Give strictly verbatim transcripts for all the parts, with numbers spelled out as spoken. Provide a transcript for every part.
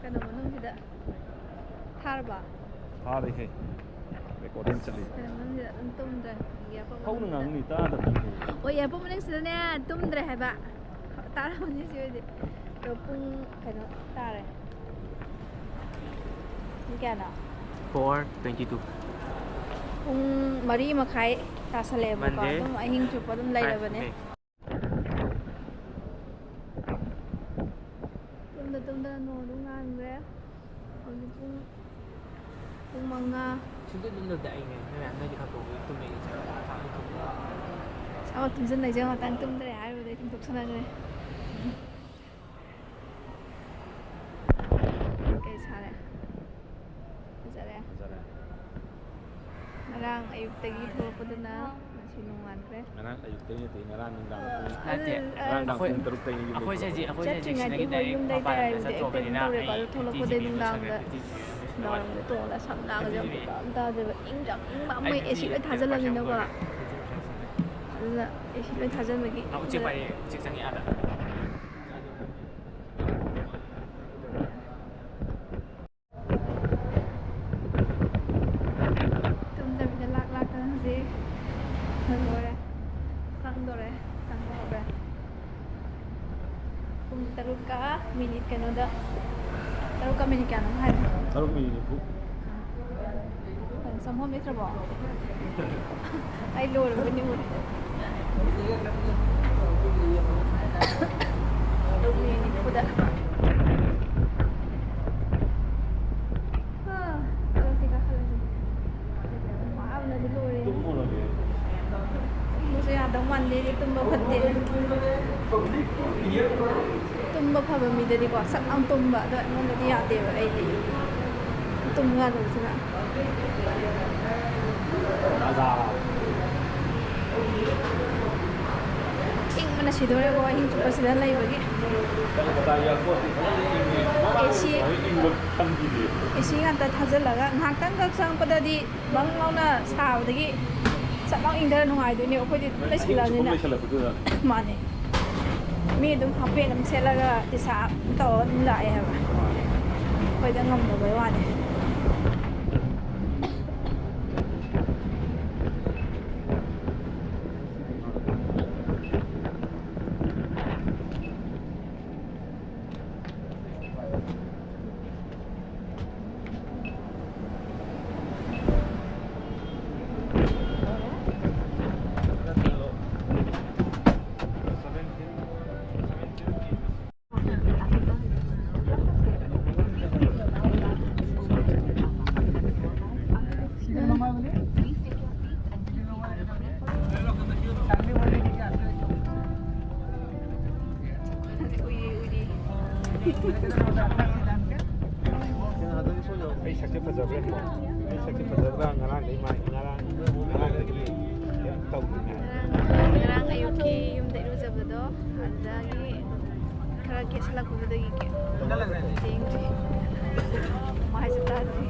ꯀꯩꯅꯣ ꯃꯅꯨꯡꯁꯤꯗ ꯊꯥꯔꯕ? ꯊꯥꯔꯦꯍꯦ꯫ Recording ꯆꯠꯂꯤ꯫ ꯀꯩꯅꯣ ꯃꯅꯨꯡꯁꯤꯗ ꯑꯗꯨꯝ ꯇꯨꯝꯗ꯭ꯔꯦ꯫ ꯍꯧꯅ ꯉꯥꯡꯉꯨꯅꯤ, ꯇꯥꯗꯕꯅꯤ꯫ ꯑꯣ, airport ꯃꯅꯨꯡꯁꯤꯗꯅꯦ ꯇꯨꯝꯗ꯭ꯔꯦ ꯍꯥꯏꯕ꯫ ꯇꯥꯔꯝꯃꯅꯤ ꯁꯤ ꯑꯣꯏꯗꯤ꯫ ꯑꯗꯣ ꯄꯨꯡ ꯀꯩꯅꯣ ꯇꯥꯔꯦ꯫ ꯄꯨꯡ ꯀꯌꯥꯅꯣ? Four twenty two꯫ ꯄꯨꯡ ꯃꯔꯤ ꯃꯈꯥꯏ ꯇꯥꯁꯜꯂꯛꯑꯦꯕꯀꯣ꯫ Monday, ꯑꯗꯨꯝ ꯑꯍꯤꯡ ꯆꯨꯞꯄ ꯑꯗꯨꯝ ꯂꯩꯔꯕꯅꯦ꯫ Five May꯫ ꯇꯨꯝꯗ ꯇꯨꯝꯗꯅ ꯅꯣꯡ ꯑꯗꯨꯝ ꯉꯥꯟꯈ꯭ꯔꯦ꯫ ꯍꯧꯖꯤꯛ ꯄꯨꯡ, ꯄꯨꯡ ꯃꯉꯥ꯫ ꯁꯨꯡꯇꯨꯝ ꯇꯨꯝꯗꯕꯗ ꯑꯩꯅꯦ, ꯅꯣꯏ ꯃꯌꯥꯝ ꯅꯣꯏꯗꯤ ꯈꯪꯄꯣꯛꯄꯤ ꯇꯨꯝꯃꯦ, ꯑꯩ ꯆꯥꯛ ꯆꯥꯛ ꯇꯨꯝꯃꯦ꯫ ꯑꯃ ꯇꯨꯝꯁꯤꯟ ꯂꯩꯖ ꯉꯥꯛꯇꯪ ꯇꯨꯝꯗ꯭ꯔꯦ ꯍꯥꯏꯔꯨꯕꯗꯩ ꯇꯨꯝꯊꯣꯛꯁꯟꯅꯈ꯭ꯔꯦ꯫ ꯀꯩ ꯁꯥꯔꯦ? ꯐꯖꯔꯦ꯫ ꯐꯖꯔꯦ꯫ ꯉꯔꯥꯡ ꯑꯌꯨꯛꯇꯒꯤ ꯊꯣꯛꯂꯛꯄꯗꯨꯅ ꯉꯁꯤ ꯅꯣꯡꯉꯥꯟꯈ꯭ꯔꯦ꯫ ꯉꯔꯥꯡ ꯑꯌꯨꯛꯇꯒꯤ ꯅꯠꯇꯦ, ꯉꯔꯥꯡ ꯅꯨꯡꯗꯥꯡ ꯄꯨꯡ, ꯑꯗꯨ, ꯉꯔꯥꯡ ꯅꯨꯡꯗꯥꯡ ꯑꯩꯈꯣꯏ ꯄꯨꯡ ꯇꯔꯨꯛꯇꯒꯤ ꯌꯨꯝꯗꯒꯤ ꯆꯠꯇ꯭ꯔꯤꯉꯩꯗꯤ ꯊꯣꯛꯂꯛꯄꯅꯦ꯫ ꯑꯩꯈꯣꯏ ꯆꯠꯇ꯭ꯔꯤꯉꯩꯗꯤ ꯁꯤꯗꯒꯤ ꯑꯩꯈꯣꯏ ꯌꯨꯝꯗꯒꯤ ꯃꯄꯥꯟ ꯂꯝꯗ ꯗꯥꯏꯔꯦꯛ ꯆꯠꯇ꯭ꯔꯣꯕꯅꯤꯅ ꯇꯨꯝꯗꯧꯔꯦꯀꯣ꯫ ꯑꯗꯨ ꯑꯩ ꯊꯣꯛꯂꯛꯄꯗꯩ ꯅꯨꯡꯗꯥꯡꯗ, ꯅꯨꯡꯗꯥꯡꯗ ꯇꯣꯡꯉꯒ ꯁꯝ ꯂꯥꯡꯉꯒ ꯌꯥꯝ ꯀꯩꯀꯥ ꯑꯝ ꯇꯥꯗꯦꯕ꯫ ꯏꯪꯁꯨ ꯌꯥꯝ ꯏꯪꯕ, ꯑꯃ ꯑꯦ ꯁꯤ ꯂꯣꯏ ꯊꯥꯖꯜꯂꯕꯅꯤꯅꯀꯣ꯫ ꯑꯗꯨꯅ ꯑꯦ ꯁꯤ ꯂꯣꯏ ꯊꯥꯖꯟꯕꯒꯤ ꯎꯆꯦꯛ ꯄꯥꯏꯔꯛꯑꯦ, ꯎꯆꯦꯛ ꯆꯪꯉꯛꯑꯦ ꯑꯥꯗ꯫ ꯇꯨꯝꯗꯕꯤꯗ ꯂꯥꯛ ꯂꯥꯛꯇꯅ ꯍꯧꯖꯤꯛ ꯂꯣꯏꯔꯦ꯫ ꯆꯪꯗꯣꯔꯦ, ꯆꯪꯕ ꯍꯧꯔꯦ꯫ ꯄꯨꯡ ꯇꯔꯨꯛꯀ ꯃꯤꯅꯤꯠ ꯀꯩꯅꯣꯗ, ꯇꯔꯨꯛꯀ ꯃꯤꯅꯤꯠ ꯀꯌꯥꯅꯣꯝ ꯍꯥꯏꯕꯅꯣ? ꯇꯔꯨꯛ ꯃꯤꯅꯤꯠ ꯅꯤꯐꯨ꯫ ꯀꯩꯅꯣ, ꯆꯪꯐꯝ ꯂꯩꯇ꯭ꯔꯕꯣ? ꯑꯩ ꯂꯣꯏꯔꯕꯣꯏ ꯅꯤꯡꯉꯨꯔꯦ꯫ ꯇꯔꯨꯛ ꯃꯤꯅꯤꯠ ꯅꯤꯐꯨꯗ꯫ ꯑꯥ, ꯆꯠꯂꯁꯤ, ꯀꯥꯈꯠꯂꯁꯤ꯫ ꯋꯥꯕꯅꯗꯤ ꯂꯣꯏꯔꯦ꯫ ꯇꯨꯝꯃꯨꯔꯒꯦ꯫ ꯇꯨꯝꯕꯁꯨ ꯌꯥꯗꯧ ꯃꯥꯟꯗꯦ, ꯑꯩꯗꯤ ꯇꯨꯝꯕ ꯐꯠꯇꯦ꯫ ꯇꯨꯝꯕ ꯐꯕ ꯃꯤꯗꯗꯤꯀꯣ, ꯁꯠ ꯂꯥꯎ ꯇꯨꯝꯕ, ꯑꯗꯣ ꯑꯩꯉꯣꯟꯗꯗꯤ ꯌꯥꯗꯦꯕ, ꯑꯩꯗꯤ ꯇꯨꯝꯕ ꯌꯥꯗꯕꯁꯤꯅ꯫ ꯏꯪꯕꯅ ꯁꯤꯗꯣꯔꯦꯀꯣ, ꯑꯍꯤꯡ ꯆꯨꯞꯄ ꯁꯤꯗ ꯂꯩꯕꯒꯤ꯫ ꯀꯜꯀꯇꯥ airportꯇꯤ ꯐꯖꯅ ꯏꯪꯉꯦ꯫ ꯑꯦ ꯁꯤ, ꯏꯪꯕ ꯈꯪꯈꯤꯗꯦ꯫ ꯑꯦ ꯁꯤ ꯉꯥꯛꯇ ꯊꯥꯖꯤꯜꯂꯒ ꯉꯥꯏꯍꯥꯛꯇꯪꯈꯛ ꯆꯪꯉꯛꯄꯗꯗꯤ ꯕꯪ ꯂꯥꯎꯅ ꯁꯥꯕꯗꯒꯤ ꯆꯞ ꯂꯥꯎ ꯏꯪꯊꯔ ꯅꯨꯡꯉꯥꯏꯗꯣꯏꯅꯦ꯫ ꯑꯩꯈꯣꯏꯗꯤ ꯑꯗꯨꯝ ꯑꯍꯤꯡ ꯆꯨꯞꯄ ꯂꯩꯁꯤꯜꯂꯕꯅꯤꯅ꯫ ꯂꯩꯁꯜꯂꯛꯄꯗꯨꯗ꯫ ꯃꯥꯅꯦ꯫ ꯃꯤ ꯑꯗꯨꯝ half pant ꯑꯃ ꯁꯦꯠꯂꯒ ꯇꯤ ꯁꯥꯔꯠ ꯑꯃ ꯇꯧꯔꯒ ꯑꯗꯨꯝ ꯂꯥꯛꯑꯦ ꯍꯥꯏꯕ꯫ ꯑꯩꯈꯣꯏꯗ ꯉꯝꯗꯕꯩ ꯋꯥꯅꯤ꯫ ꯑꯩ ꯁꯛꯁꯦ ꯐꯖꯕ꯭ꯔꯥ? ꯑꯩ ꯁꯛꯁꯦ ꯐꯖꯕ꯭ꯔꯥ? ꯉꯔꯥꯡꯗꯩ ꯃꯥ, ꯉꯔꯥꯡ, ꯉꯔꯥꯡꯗꯒꯤ ꯀꯩꯝ ꯇꯧꯗ꯭ꯔꯤꯅꯦ꯫ ꯉꯔꯥꯡ, ꯉꯔꯥꯡ ꯑꯌꯨꯛꯀꯤ ꯌꯨꯝꯗ ꯏꯔꯨꯖꯕꯗꯣ, ꯑꯗꯨꯗꯒꯤ ꯈꯔ ꯀꯦꯁꯜꯂꯛꯄꯗꯨꯗꯒꯤ ꯀꯦ-, ꯊꯦꯡꯗ꯭ꯔꯤ꯫ ꯃꯥꯏꯁꯨ ꯇꯥꯗ꯭ꯔꯤ꯫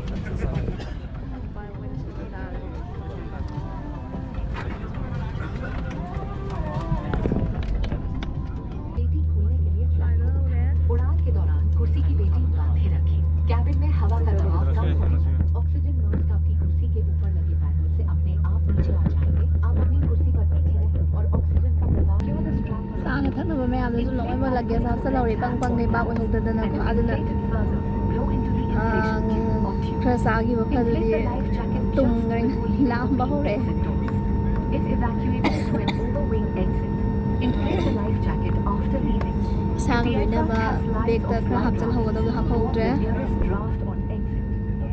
पेटी खोलने के लिए फ्लैप को उड़ान के दौरान कुर्सी की पेटी बांधे रखें। कैबिन में हवा का दबाव कम हो। ऑक्सीजन नोज आपकी कुर्सी के ऊपर लगे पैनल से अपने आप नीचे आ जाएंगे। आप अपनी कुर्सी पर बैठे रहें और ऑक्सीजन का प्रवाह केवल इस ट्रैक पर ꯆꯥꯅ ꯊꯛꯅꯕ ꯃꯌꯥꯝꯗꯨꯁꯨ ꯂꯣꯏꯅꯃꯛ ꯂꯒꯦꯖ ꯍꯥꯞꯆꯜꯍꯧꯔꯦ, ꯏꯄꯪ ꯄꯪꯒꯩ ꯕꯥꯞ ꯑꯣꯏꯍꯧꯗꯗꯅꯀꯣ꯫ ꯑꯗꯨꯅ, ꯑꯥ, ꯈꯔ ꯆꯥꯈꯤꯕ ꯈꯔꯗꯨꯗꯤ ꯇꯨꯝꯈ꯭ꯔꯦ, ꯂꯥꯝꯕ ꯍꯧꯔꯛꯑꯦ꯫ If evacuated to an overwing exit, inflate the life jacket after leaving. ꯏꯁꯥꯒ ꯂꯣꯏꯅꯕ ꯕꯦꯒꯇ ꯈꯔ ꯍꯥꯞꯆꯤꯜꯍꯧꯒꯗꯕꯗꯣ ꯍꯥꯞꯍꯧꯗ꯭ꯔꯦ꯫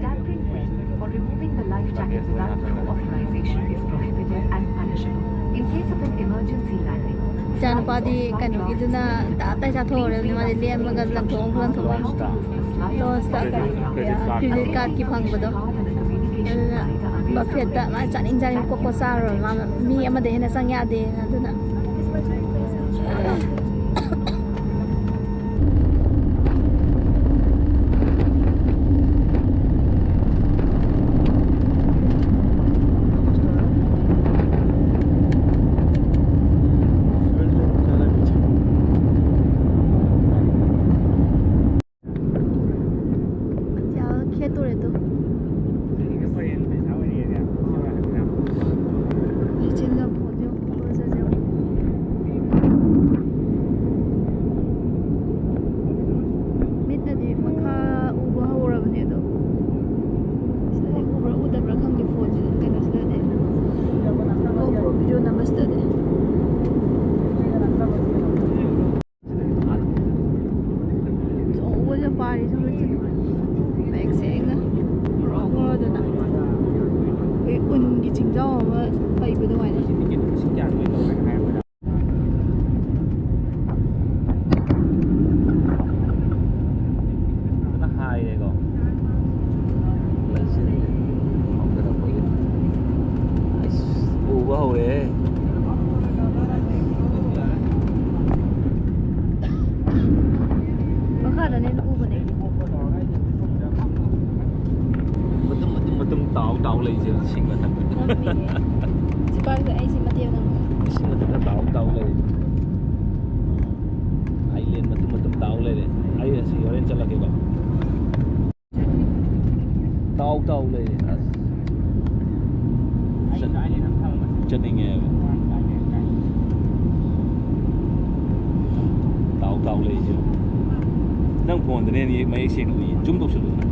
Tampering with or removing the life jacket without true authorization is prohibited and punishable. In case of an emergency landing, ꯏꯆꯥꯅꯨꯄꯥꯗꯤ ꯀꯩꯅꯣꯒꯤꯗꯨꯅ ꯇꯞ ꯇꯥꯏ ꯆꯥꯊꯣꯛꯍꯧꯔꯦ, ꯃꯥꯗꯤ ꯂꯦꯝꯃꯒ ꯂꯪꯊꯣꯛꯑꯝ ꯂꯪꯊꯣꯛꯑꯝ ꯂꯣꯟꯁꯇ credit ꯀꯥꯔꯠꯀꯤ ꯐꯪꯕꯗꯣ꯫ ꯑꯗꯨꯅ ꯕꯐꯦꯠꯇ ꯃꯥ ꯆꯥꯅꯤꯡ ꯆꯥꯅꯤꯡ ꯀꯣꯛ ꯀꯣꯛ ꯆꯥꯔꯨꯔꯕ, ꯃꯥ ꯃꯤ ꯑꯃꯗ ꯍꯦꯟꯅ ꯆꯪ ꯌꯥꯗꯦꯅ꯫ ꯑꯗꯨꯅ ꯄꯥꯔꯤꯁꯦ ꯍꯧꯖꯤꯛ ꯃꯌꯦꯛ ꯁꯦꯡꯅ ꯉꯧꯔꯣꯛ ꯉꯧꯔꯗꯅ ꯑꯩꯈꯣꯏ ꯎꯟꯒꯤ ꯆꯤꯡꯖꯥꯎ ꯑꯃ ꯄꯩꯕ ꯑꯗꯨꯃꯥꯏꯅ꯫ ꯐꯖꯅ ꯍꯥꯏꯔꯦꯀꯣ꯫ ꯂꯩꯆꯤꯜꯁꯦ ꯍꯧꯒꯠꯂꯛꯄꯒꯤ꯫ ꯑꯩꯁ, ꯎꯕ ꯍꯧꯔꯦꯍꯦ꯫ ꯃꯈꯥꯗꯅꯦ ꯎꯕꯅꯦ꯫ ꯃꯇꯨꯝ, ꯃꯇꯨꯝ, ꯃꯇꯨꯝ ꯇꯥꯎ ꯇꯥꯎ ꯂꯩꯁꯦ ꯁꯤꯡ ꯃꯊꯛꯇ꯫ ꯅꯝꯃꯤꯅꯦ꯫ ꯁꯤ ꯄꯥꯏꯕꯗ ꯑꯩꯁꯦ ꯃꯇꯦꯛ ꯅꯝꯒꯦ꯫ ꯁꯤꯡ ꯃꯊꯛꯇ ꯇꯥꯎ ꯇꯥꯎ ꯂꯩ꯫ ꯑꯥꯏꯂꯦꯟ ꯃꯇꯨꯝ ꯃꯇꯨꯝ ꯇꯥꯎ ꯂꯩꯔꯦ꯫ ꯑꯩ ꯑꯁꯤ ꯍꯣꯔꯦꯟ ꯆꯠꯂꯒꯦꯀꯣ꯫ ꯇꯥꯎ ꯇꯥꯎ ꯂꯩꯔꯦ ꯑꯁ꯫ ꯆꯠ-, ꯆꯠꯅꯤꯡꯉꯦꯕ꯫ ꯇꯥꯎ ꯇꯥꯎ ꯂꯩꯁꯦ꯫ ꯅꯪ ꯐꯣꯟꯗꯅ ꯍꯦꯟꯅ ꯃꯌꯦꯛ ꯁꯦꯡꯅ ꯎꯏꯌꯦ꯫ ꯖꯨꯝ ꯇꯧꯁꯜꯂꯨꯗꯅ꯫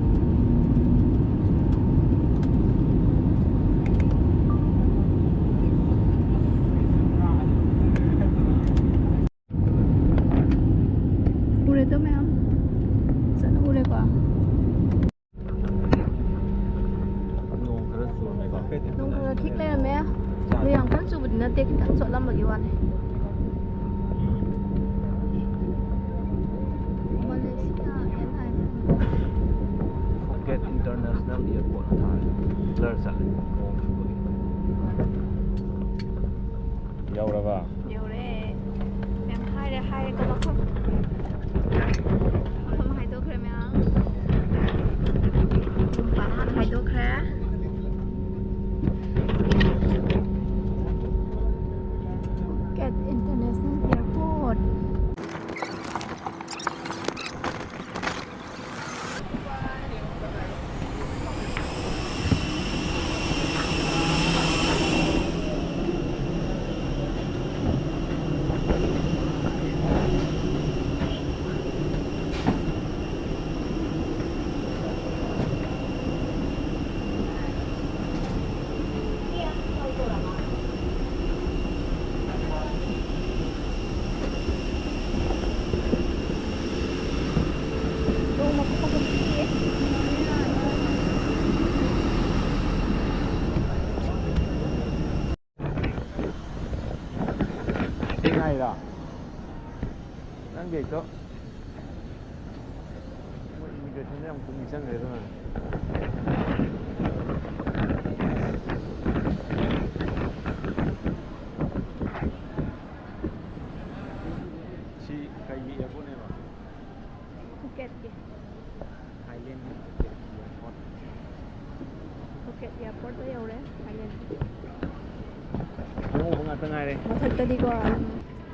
ꯎꯔꯦꯗꯣ ꯃꯌꯥꯝ꯫ ꯐꯖꯅ ꯎꯔꯦꯀꯣ꯫ ꯅꯣꯡ ꯈꯔ ꯆꯨꯔꯝꯃꯦꯀꯣ꯫ ꯅꯣꯡ ꯈꯔ ꯈꯔ ꯈꯤꯛ ꯂꯩꯔꯝꯃꯦ꯫ ꯑꯗꯣ ꯌꯥꯝ ꯀꯟꯅ ꯆꯨꯕꯗꯤ ꯅꯠꯇꯦ, ꯈꯤꯇꯪ ꯆꯣꯠꯂꯝꯕꯒꯤ ꯋꯥꯅꯤ꯫ ꯃꯂꯦꯁꯤꯌꯥ ꯑꯦꯌꯔꯂꯥꯏꯟꯁ꯫ ꯐꯨꯀꯦꯠ ꯏꯟꯇꯔꯅꯦꯁꯅꯦꯜ ꯑꯦꯌꯔꯄꯣꯔꯠ ꯊꯥꯔꯦ꯫ ꯕ꯭ꯂꯔ ꯆꯠꯂꯦ ꯅꯣꯡ ꯆꯨꯕꯒꯤ꯫ ꯌꯧꯔꯕ? ꯌꯧꯔꯦ꯫ ꯃꯌꯥꯝ ꯍꯥꯏꯔꯦ, ꯍꯥꯏꯔꯦꯀꯣ ꯃꯐꯝ꯫ ꯃꯐꯝ ꯍꯥꯏꯗꯣꯛꯈ꯭ꯔꯦ ꯃꯌꯥꯝ꯫ ꯅꯨꯄꯥꯅ ꯍꯥꯟꯅ ꯍꯥꯏꯗꯣꯛꯈ꯭ꯔꯦ꯫ ꯐꯨꯀꯦꯠ ꯏꯟꯇꯔꯅꯦꯁꯅꯦꯜ ꯑꯦꯌꯔꯄꯣꯔꯠ꯫ ꯁꯤꯗ ꯌꯥꯝ ꯀꯨꯏꯅ ꯆꯪꯈ꯭ꯔꯦ ꯑꯗꯨꯅ꯫ ꯁꯤ ꯀꯩꯒꯤ ꯑꯦꯌꯥꯔꯄꯣꯔꯠꯅꯦꯕ? ꯐꯨꯀꯦꯠꯀꯤ꯫ ꯊꯥꯏꯂꯦꯟꯒꯤ ꯐꯨꯀꯦꯠꯀꯤ ꯑꯦꯌꯥꯔꯄꯣꯔꯠ꯫ ꯐꯨꯀꯦꯠ ꯑꯦꯌꯥꯔꯄꯣꯔꯠꯇ ꯌꯧꯔꯦ ꯊꯥꯏꯂꯦꯟꯒꯤ꯫ ꯑꯉꯧꯕ ꯉꯥꯛꯇ ꯉꯥꯏꯔꯦ꯫ ꯃꯊꯛꯇꯗꯤꯀꯣ,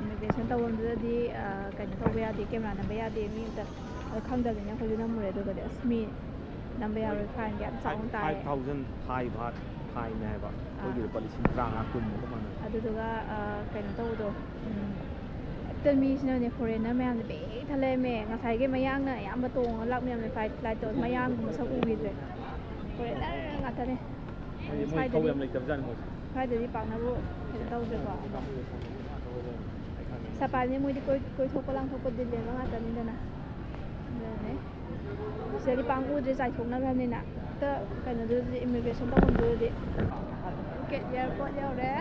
ꯏꯃꯤꯒ꯭ꯔꯦꯁꯟ ꯇꯧꯐꯝꯗꯨꯗꯗꯤ, ꯑ, ꯀꯩꯅꯣ ꯇꯧꯕ ꯌꯥꯗꯦ, ꯀꯦꯃꯦꯔꯥ ꯅꯝꯕ ꯌꯥꯗꯦ ꯃꯤ ꯑꯝꯇ꯫ ꯑꯗꯣ ꯈꯪꯗꯕꯅꯤꯅ ꯑꯩꯈꯣꯏꯁꯨ ꯅꯝꯃꯨꯔꯦ꯫ ꯑꯗꯨꯒꯗꯤ ꯑꯁ ꯃꯤ ꯅꯝꯕ ꯌꯥꯔꯣꯏ, ꯐꯥꯏꯟꯒ ꯌꯥꯝ ꯆꯥꯎꯅ ꯇꯥꯏ꯫ Five thousand Thai baht ꯐꯥꯏꯟꯅꯦ ꯍꯥꯏꯕ꯫ ꯑꯩꯈꯣꯏꯒꯤ ꯑꯥ꯫ ꯂꯨꯄꯥ ꯂꯤꯁꯤꯡ ꯇꯔꯥꯃꯉꯥ ꯀꯨꯟꯃꯨꯛꯀ ꯃꯥꯟꯅꯩ꯫ ꯑꯗꯨꯗꯨꯒ, ꯑ, ꯀꯩꯅꯣ ꯇꯧꯕꯗꯣ, ꯎꯝ, ꯍꯦꯛꯇ ꯃꯤꯁꯤꯅꯅꯦ ꯐꯣꯔꯦꯟꯅꯔ ꯃꯌꯥꯝꯁꯦ ꯄꯤꯛ ꯊꯜꯂꯦꯃꯦ꯫ ꯉꯁꯥꯏꯒꯤ ꯃꯌꯥꯡꯅ ꯑꯌꯥꯝꯕ ꯇꯣꯡꯉ ꯂꯥꯛ ꯃꯌꯥꯝꯅꯦ ꯐ꯭ꯂꯥꯏꯠ, ꯐ꯭ꯂꯥꯏꯠꯇꯣ꯫ ꯃꯌꯥꯡꯒꯨꯝꯕ ꯁꯛ ꯎꯈꯤꯗ꯭ꯔꯦ꯫ ꯐꯣꯔꯦꯟꯅꯔ ꯉꯥꯛꯇꯅꯦ꯫ ꯍꯥꯏꯗꯤ ꯃꯣꯏ ꯊꯧ ꯁ꯭ꯋꯥꯏꯗꯗꯤ ꯌꯥꯝ ꯂꯩꯇꯕꯖꯥꯠꯅꯤ ꯃꯣꯏꯁꯦ꯫ ꯁ꯭ꯋꯥꯏꯗꯗꯤ ꯄꯥꯛꯅꯕꯨ ꯀꯩꯅꯣ ꯇꯧꯗ꯭ꯔꯦꯀꯣ꯫ ꯑꯗꯣ ꯁꯥꯄꯥꯟꯁꯦ ꯃꯣꯏꯗꯤ ꯀꯣꯏ-, ꯀꯣꯏꯊꯣꯛꯄ ꯂꯥꯡꯊꯣꯛꯄ ꯗꯤꯜ ꯂꯦꯟꯕ ꯉꯥꯛꯇꯅꯤꯗꯅ꯫ ꯑꯗꯨꯅꯦ꯫ ꯁꯤꯗꯗꯤ ꯄꯥꯡ ꯎꯗ꯭ꯔꯦ, ꯆꯥꯏꯊꯣꯛꯅꯈ꯭ꯔꯕꯅꯤꯅ꯫ ꯍꯦꯛꯇ ꯀꯩꯅꯣꯗꯨꯗꯗꯤ, ꯏꯃꯤꯒ꯭ꯔꯦꯁꯟ ꯇꯧꯐꯝꯗꯨꯗꯗꯤ꯫ ꯐꯨꯀꯦꯠ ꯑꯦꯌꯥꯔꯄꯣꯔꯠ ꯌꯧꯔꯦ꯫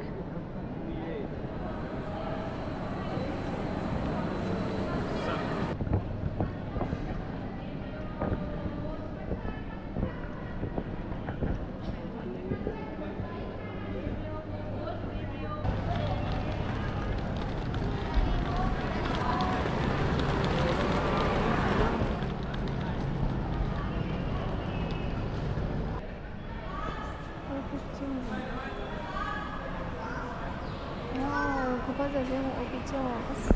Wow, ꯈꯨꯐꯖꯁꯦ ꯌꯦꯡꯉꯣ, ꯑꯣꯔꯀꯤꯠꯁꯦ ꯌꯦꯡꯉꯣ꯫ ꯑꯁ,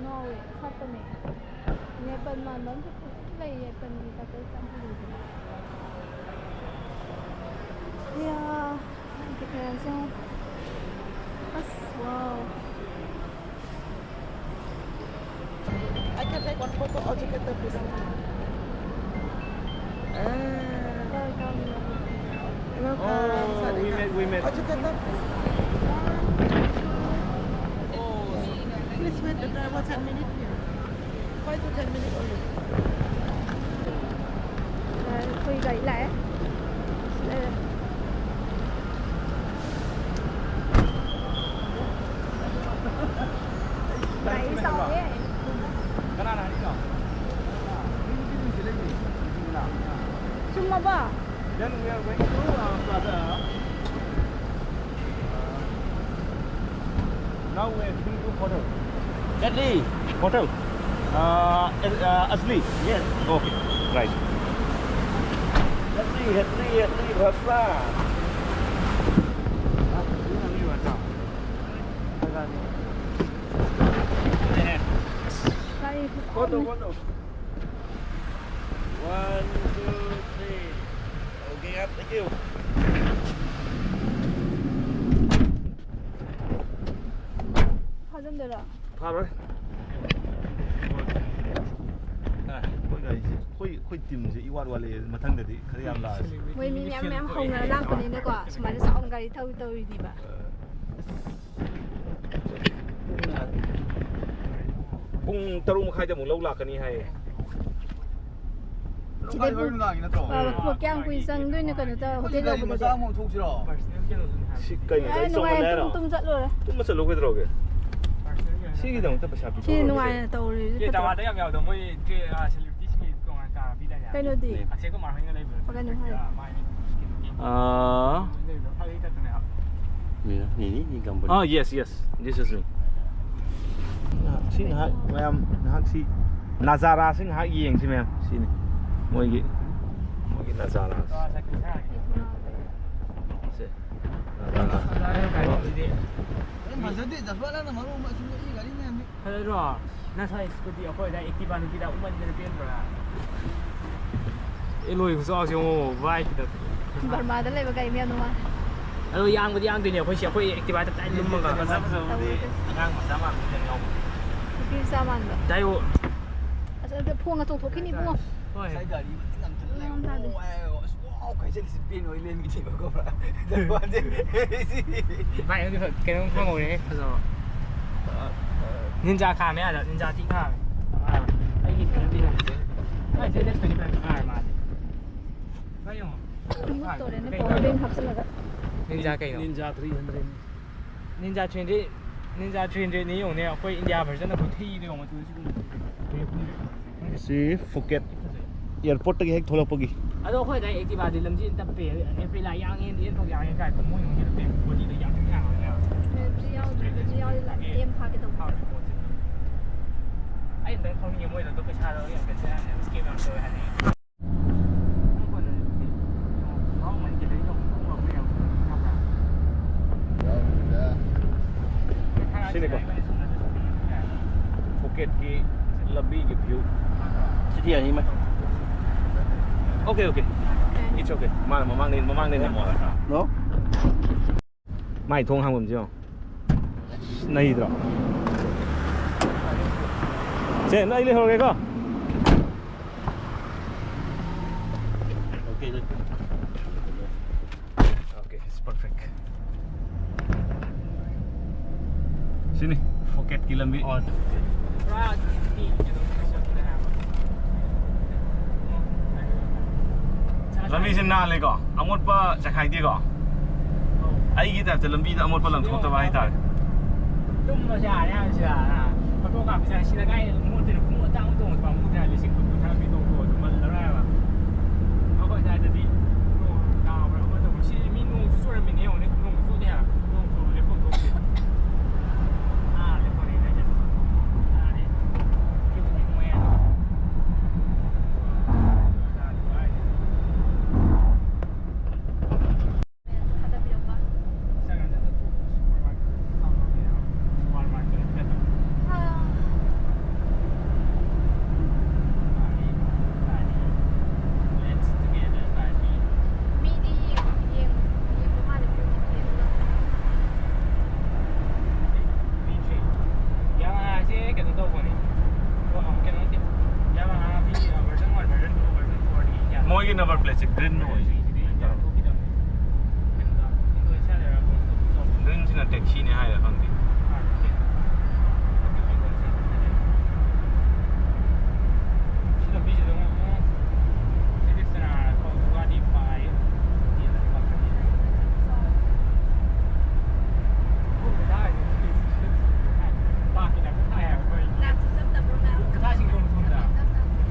ꯉꯥꯎꯋꯦ, ꯁꯥꯠꯄꯅꯦ꯫ ꯌꯥꯏꯄꯟ ꯃꯥꯟꯕ ꯑꯃꯁꯨ ꯐꯖꯅ ꯂꯩ, ꯌꯥꯏꯄꯟꯒꯤ type ꯇ ꯌꯥꯝ ꯐꯖꯩ꯫ ꯏꯌꯥ, ꯑꯣꯔꯀꯤꯠ ꯃꯌꯥꯝꯁꯦ ꯌꯦꯡꯉꯣ꯫ ꯑꯁ, wow꯫ I can take one photo altogether, please. Ah. Welcome. Welcome. Oh, we met, we met. Altogether, please. Please wait the driver ten minutes here. Five to ten minutes only. ꯑꯩꯈꯣꯏ ꯒꯥꯔꯤ ꯂꯥꯛꯑꯦ꯫ ꯁꯤ ꯂꯩꯔꯦ꯫ ꯒꯥꯔꯤ ꯆꯥꯎꯋꯦ꯫ ꯀꯅꯥꯅ ꯍꯥꯏꯔꯤꯅꯣ? ꯃꯕ? Then we are going to uh, Plaza. Uh, now we are heading to hotel. Delhi. Hotel. Uh, uh, Asli. Yes. Okay. Right. Delhi, Delhi, Delhi, Bhasma. Photo, photo. One, two, three. Okay, thank you. ꯐꯥꯖꯤꯟꯗꯣꯏꯔꯣ? ꯐꯥꯔꯣꯏ꯫ ꯑ, ꯑꯩꯈꯣꯏ ꯒꯥꯔꯤꯁꯦ, ꯑꯩꯈꯣꯏ, ꯑꯩꯈꯣꯏ ꯇꯤꯝꯁꯦ ꯏꯋꯥꯠ ꯋꯥꯠꯂꯦ꯫ ꯃꯊꯪꯗꯗꯤ ꯈꯔ ꯌꯥꯝ ꯂꯥꯛꯑꯁꯤ꯫ ꯃꯣꯏ ꯃꯤ ꯃꯌꯥꯝ ꯃꯌꯥꯝ ꯍꯧꯅꯔ ꯂꯥꯛꯄꯅꯤꯅꯀꯣ, ꯁꯨꯃꯥꯏꯅ ꯆꯥꯎꯅ ꯒꯥꯔꯤ ꯊꯧ ꯇꯧꯔꯤꯅꯦꯕ꯫ ꯄꯨꯡ ꯇꯔꯨꯛ ꯃꯈꯥꯏꯗ ꯑꯃꯨꯛ ꯂꯧ ꯂꯥꯛꯀꯅꯤ ꯍꯥꯏꯌꯦ꯫ ꯁꯤꯗꯩ ꯄꯨꯡ, ꯍꯣꯔꯦꯟ ꯅꯨꯡꯗꯥꯡꯒꯤ ꯅꯠꯇ꯭ꯔꯣ? ꯑ, ꯀꯌꯥꯝ ꯀꯨꯏ ꯆꯪꯗꯣꯏꯅꯣ ꯀꯩꯅꯣ ꯇꯧ-, ꯍꯣꯇꯦꯜ ꯒꯥꯔꯤ ꯌꯧꯕꯗꯗꯤ? ꯃꯆꯥ ꯑꯃ ꯑꯃꯨꯛ ꯊꯣꯛꯁꯤꯔꯣ? ꯁꯤ ꯀꯩꯅꯣ? ꯑꯦ, ꯑꯩ ꯅꯨꯡꯉꯥꯏꯅ ꯆꯪꯕ ꯇꯨꯝ-, ꯌꯥꯏꯔꯣ? ꯇꯨꯝ ꯆꯠꯂꯨꯔꯦ꯫ ꯇꯨꯝꯕ ꯆꯠꯂꯨ ꯀꯩꯗꯧꯔꯒꯦ? ꯁꯤꯒꯤꯗꯃꯛꯇ ꯄꯩꯁꯥ ꯁꯤ ꯄꯤꯊꯣꯛꯑꯒ ꯅꯨꯡꯉꯥꯏꯅ ꯇꯧꯔꯤꯁꯦ ꯐꯠꯇ꯭ꯔꯣ? ꯇꯋꯥꯗ ꯌꯥꯝ ꯌꯥꯎꯗꯣ ꯃꯣꯏ ꯗ꯭ꯔꯦ-, ꯑ, ꯁꯦꯂꯤꯕ꯭ꯔꯤꯇꯤꯁꯤꯡꯒꯤ ꯇꯣꯉꯥꯟꯅ ꯀꯥ ꯄꯤꯗꯥꯏꯅꯦ? ꯀꯩꯅꯣꯗꯤ? ꯑꯁꯦ ꯑꯩꯈꯣꯏ ꯃꯥ ꯍꯣꯏꯅ ꯂꯩꯕꯗꯣ꯫ ꯀꯩꯅꯣ ꯍꯥꯏ? ꯑ, ꯂꯩꯕꯗꯣ ꯐꯥꯒꯤ ꯇꯠꯇꯅꯦ ꯍꯥꯏꯕ꯫ ꯃꯤꯔ? ꯅꯤꯅꯤ ꯅꯤ ꯀꯝꯄꯅꯤ꯫ ꯑ, yes, yes. This is me. ꯁꯤ ꯉꯥꯏꯍꯥꯛ ꯃꯌꯥꯝ ꯉꯥꯏꯍꯥꯛ ꯁꯤ ꯅꯖꯥꯔꯥꯁꯤ ꯉꯥꯏꯍꯥꯛ ꯌꯦꯡꯁꯤ ꯃꯌꯥꯝ꯫ ꯁꯤꯅꯤ ꯃꯣꯏꯒꯤ, ꯃꯣꯏꯒꯤ ꯅꯖꯥꯔꯥꯁꯤ꯫ ꯁꯦ, ꯅꯖꯥꯔꯥ꯫ ꯑꯗꯨꯝ ꯐꯖꯗꯦ, ꯖꯁꯄꯥꯜ ꯅꯪꯅ ꯃꯔꯣꯟ ꯑꯃ ꯁꯤꯟꯕ ꯏ ꯒꯥꯔꯤ ꯃꯌꯥꯝꯁꯤ꯫ ꯐꯖꯗ꯭ꯔꯣ? ꯅꯁꯥꯏ ꯁ꯭ꯀꯨꯇꯤ ꯑꯩꯈꯣꯏ ꯑꯗꯥꯏ ꯑꯦꯛꯇꯤꯚꯥ ꯅꯨꯄꯤꯗ ꯎꯃꯟꯗꯅ ꯄꯦꯟꯗ꯭ꯔꯣ? ꯑꯦ, ꯂꯣꯏ ꯈꯨꯆꯥꯎꯁꯦ ꯌꯦꯡꯉꯣ, ꯚꯥꯏ, ꯈꯤꯇꯪ꯫ ꯕꯔꯃꯥꯗ ꯂꯩꯕ ꯒꯥꯔꯤ ꯃꯌꯥꯝꯗꯣ ꯃꯥꯜꯂꯦ꯫ ꯑꯗꯣ ꯌꯥꯡꯕꯗꯤ ꯌꯥꯡꯗꯣꯏꯅꯦ ꯑꯩꯈꯣꯏꯁꯦ, ꯑꯩꯈꯣꯏ ꯑꯦꯛꯇꯤꯚꯥ ꯇꯞ ꯇꯥꯏ ꯂꯨꯝꯃꯒ꯫ ꯐꯖ ꯐꯖꯕꯗꯤ ꯇꯧꯔꯦ꯫ ꯑꯉꯥꯡ ꯃꯆꯥ ꯃꯥꯟꯕ ꯌꯥꯝ ꯌꯥꯎꯕꯅꯦ꯫ ꯅꯨꯄꯤ ꯃꯆꯥ ꯃꯥꯟꯕ꯫ ꯗꯥꯏꯑꯣ꯫ ꯑꯁ, ꯑꯗ ꯐꯣꯟꯒ ꯆꯣꯡꯊꯣꯛꯈꯤꯅꯤ ꯏꯕꯨꯡꯉꯣ꯫ ꯍꯣꯏ꯫ ꯉꯁꯥꯏ ꯒꯥꯔꯤ ꯃꯅꯤꯡ ꯌꯥꯝ ꯊꯤꯅ ꯂꯩ꯫ ꯎꯝ, ꯇꯥꯗꯦ꯫ ꯑꯣ, ꯑꯁ, ꯋꯥꯎ, ꯀꯥꯏ ꯆꯠꯂꯤꯁꯤ ꯕꯦꯟ ꯑꯣꯏ ꯂꯩꯔꯝꯃꯤꯅꯦꯕꯀꯣ, ꯄꯨꯔꯥ꯫ ꯚꯥꯏ, ꯑꯗꯨ ꯀꯩꯅꯣꯝ ꯈꯪꯍꯧꯔꯦꯍꯦ, ꯐꯖꯕ꯫ ꯅꯤꯟꯖꯥ ꯈꯥꯝꯃꯦ ꯑꯥꯗ, ꯅꯤꯟꯖꯥ ꯊꯤ ꯈꯥꯝꯃꯦ꯫ ꯑꯥ, ꯑꯩꯒꯤ ꯀꯩꯅꯣꯗꯤ ꯍꯧꯖꯤꯛ꯫ ꯃꯥꯏ ꯖꯦꯠ ꯑꯦꯛꯁ ꯇ꯭ꯋꯦꯟꯇꯤ ꯐꯥꯏꯚ ꯈꯥꯝꯃꯦ ꯃꯥꯗꯤ꯫ ꯚꯥꯏ, ꯌꯦꯡꯉꯣ꯫ ꯃꯨꯠ ꯇꯧꯔꯦꯅꯦ, ꯀꯩꯅꯣ? ꯄꯋꯥꯔ ꯕꯦꯡ ꯍꯥꯞꯆꯤꯜꯂꯒ꯫ ꯅꯤꯟꯖꯥ ꯀꯩꯅꯣ? ꯅꯤꯟꯖꯥ ꯊ꯭ꯔꯤ ꯍꯟꯗ꯭ꯔꯦꯠꯅꯤ꯫ ꯅꯤꯟꯖꯥ ꯊ꯭ꯔꯤ ꯍꯟꯗ꯭ꯔꯦꯠ, ꯅꯤꯟꯖꯥ ꯊ꯭ꯔꯤ ꯍꯟꯗ꯭ꯔꯦꯠꯅꯤ ꯌꯦꯡꯉꯨꯅꯦ, ꯑꯩꯈꯣꯏ ꯏꯟꯗꯤꯌꯥ ꯚꯔꯖꯟ ꯑꯩꯈꯣꯏ ꯊ꯭ꯔꯤꯗ ꯌꯦꯡꯉꯣ, ꯃꯆꯨꯁꯤ ꯌꯦꯡꯉꯨ꯫ ꯁꯤ ꯐꯨꯀꯦꯠ ꯑꯦꯌꯥꯔꯄꯣꯔꯠꯇꯒꯤ ꯍꯦꯛ ꯊꯣꯛꯂꯛꯄꯒꯤ ꯑꯗꯣ ꯑꯩꯈꯣꯏ ꯑꯗꯥꯏ ꯑꯦꯛꯇꯤꯚꯥꯗꯤ ꯂꯝꯖꯦꯜ ꯇꯞꯄꯦ꯫ ꯑꯦꯐ ꯑꯦꯜ ꯑꯥꯏ ꯌꯥꯡꯉꯦ, ꯑꯦꯟ ꯊꯣꯛ ꯌꯥꯡꯉꯦ ꯀꯥꯏ, ꯃꯣꯏ ꯌꯣꯟꯒꯦ ꯇꯞꯄꯦ꯫ ꯕꯣꯗꯤꯗ ꯌꯥꯝ ꯌꯥꯡꯉꯦ꯫ ꯕꯦꯇ꯭ꯔꯤ ꯌꯥꯎꯗ꯭ꯔꯦ, ꯕꯦꯇ꯭ꯔꯤ ꯌꯥꯎꯗꯤ ꯂꯥꯛ ꯑꯦꯝ ꯐꯥꯒꯦ ꯇꯧꯕ꯫ ꯐꯥꯕꯅꯦ ꯄꯣꯠꯁꯦ꯫ ꯑꯩ ꯑꯝꯇꯪ ꯊꯧꯅꯤꯡꯉꯦ, ꯃꯣꯏꯗꯣ ꯑꯗꯣ ꯄꯩꯁꯥꯗꯣ ꯌꯥꯝ ꯀꯩꯅꯣ ꯇꯧꯋꯦ ꯍꯥꯏꯕꯅꯦ, ꯁ꯭ꯀꯦꯝ ꯌꯥꯝ ꯇꯧꯋꯦ ꯍꯥꯏꯕꯅꯦ꯫ ꯁꯤꯅꯤꯀꯣ ꯐꯨꯀꯦꯠꯀꯤ ꯂꯝꯕꯤꯒꯤ ꯚ꯭ꯌꯨ꯫ ꯁꯤꯗꯤ ꯌꯥꯅꯤ ꯃꯥ꯫ Okay, okay. It's okay. ꯃꯥꯅ ꯃꯃꯥꯡꯗꯩ, ꯃꯃꯥꯡꯗꯩ ꯅꯝꯃꯣ ꯍꯥꯏꯕ꯫ No? ꯃꯥꯏ ꯊꯣꯡ ꯍꯥꯡꯐꯝꯁꯦ ꯌꯦꯡꯉꯣ꯫ ꯅꯩꯗ꯭ꯔꯣ? ꯁꯦ, ꯑꯩ ꯂꯩꯍꯧꯔꯒꯦꯀꯣ꯫ Okay, it's perfect. ꯁꯤꯅꯤ ꯐꯨꯀꯦꯠꯀꯤ ꯂꯝꯕꯤ꯫ ꯄꯨꯔꯥ ꯂꯝꯕꯤꯁꯦ ꯅꯥꯜꯂꯦꯀꯣ, ꯑꯃꯣꯠꯄ ꯆꯈꯥꯏꯗꯦꯀꯣ꯫ ꯑꯩꯒꯤ ꯇꯥꯏꯞꯇ ꯂꯝꯕꯤꯗ ꯑꯃꯣꯠꯄ ꯂꯪꯊꯣꯛꯇꯕ ꯍꯥꯏꯇꯥꯔꯦ꯫ ꯇꯨꯝꯕꯁꯦ ꯌꯥꯔꯦ ꯍꯥꯏꯕꯁꯤꯗ, ꯐꯣꯇꯣ ꯀꯥꯞꯄꯁꯦ ꯁꯤꯗ ꯀꯥꯏ ꯃꯣꯠꯇꯣꯏꯅꯣ? ꯈꯣꯡꯎꯞ ꯑꯇꯥꯡꯕ ꯇꯣꯡꯕꯁꯦ ꯄꯥꯝꯃꯨꯗ꯭ꯔꯥ? ꯂꯤꯁꯤꯡ ꯀꯨꯟ ꯀꯨꯟꯊ꯭ꯔꯥ ꯄꯤ ꯇꯣꯡꯕ ꯑꯗꯨꯝ ꯃꯜꯂꯔꯣꯏ ꯍꯥꯏꯕ꯫ ꯑꯩꯈꯣꯏ ꯁ꯭ꯋꯥꯏꯗꯗꯤ ꯅꯣꯡ ꯇꯥꯕ꯭ꯔꯥ ꯑꯃ ꯇꯧꯕ꯭ꯔꯥ? ꯁꯤ ꯃꯤ ꯅꯣꯡꯁꯨ ꯆꯨꯔꯝꯃꯤꯅꯦ ꯌꯦꯡꯉꯨꯅꯦ, ꯅꯣꯡꯁꯨ ꯆꯨꯗꯦ ꯍꯥꯏꯕ꯫ ꯅꯣꯡ ꯆꯨꯕ ꯂꯦꯞꯐꯝ ꯊꯣꯛꯇꯦ꯫ ꯑꯥ, ꯂꯦꯞꯐꯝ ꯂꯩꯇꯦ꯫ ꯑꯥꯗꯤ ꯌꯨꯝꯗꯤ ꯃꯣꯏ ꯑꯗꯣ꯫ ꯊꯥꯗꯕꯤꯔꯛꯄ꯫ Instagram-ꯗ ꯊꯣꯛꯄ supermarket, supermarket, supermarket꯫ Ah. Party, party, let's together party꯫ ꯃꯤꯗꯤ ꯌꯦꯡ-, ꯌꯦꯡ-, ꯌꯦꯡꯕ ꯃꯥꯜꯂꯦ, ꯃꯤꯗꯤ ꯌꯦꯡꯕ꯫ ꯌꯥꯃꯥꯍꯥꯁꯦ ꯀꯩꯅꯣ ꯇꯧꯕꯅꯦ꯫ ꯑꯣ, ꯀꯩꯅꯣ ꯅꯠꯇꯦ꯫ ꯌꯥꯃꯥꯍꯥꯒꯤ version one, version two, version four ꯗꯤ ꯌꯥꯗꯦ꯫ ꯃꯣꯏꯒꯤ number plate-ꯁꯦ green ꯑꯣꯏ꯫ ꯁꯤꯗꯤ ꯌꯥꯝ ꯊꯣꯛꯈꯤꯗꯕꯅꯦ꯫ ꯀꯩꯅꯣꯗ, Indonesia ꯂꯩꯔꯒ post office ꯇꯧꯕ꯫ Green-ꯁꯤꯅ taxi-ꯅꯦ ꯍꯥꯏꯔ ꯈꯪꯗꯦ꯫ ꯑꯥ, taxi꯫ ꯁꯤ ꯂꯝꯕꯤꯁꯤꯗ ꯑꯃꯨꯛ ꯁꯤꯗꯤ ꯆꯔꯥ ꯊꯧ ꯒꯥꯔꯤ ꯄꯥꯏ꯫ ꯂꯥꯛꯇꯤ ꯆꯠꯇꯕ꯭ꯔꯣ ꯃꯌꯥꯝ? ꯀꯊꯥꯁꯤꯡ ꯌꯣꯟꯕ ꯁꯣꯝꯗ꯫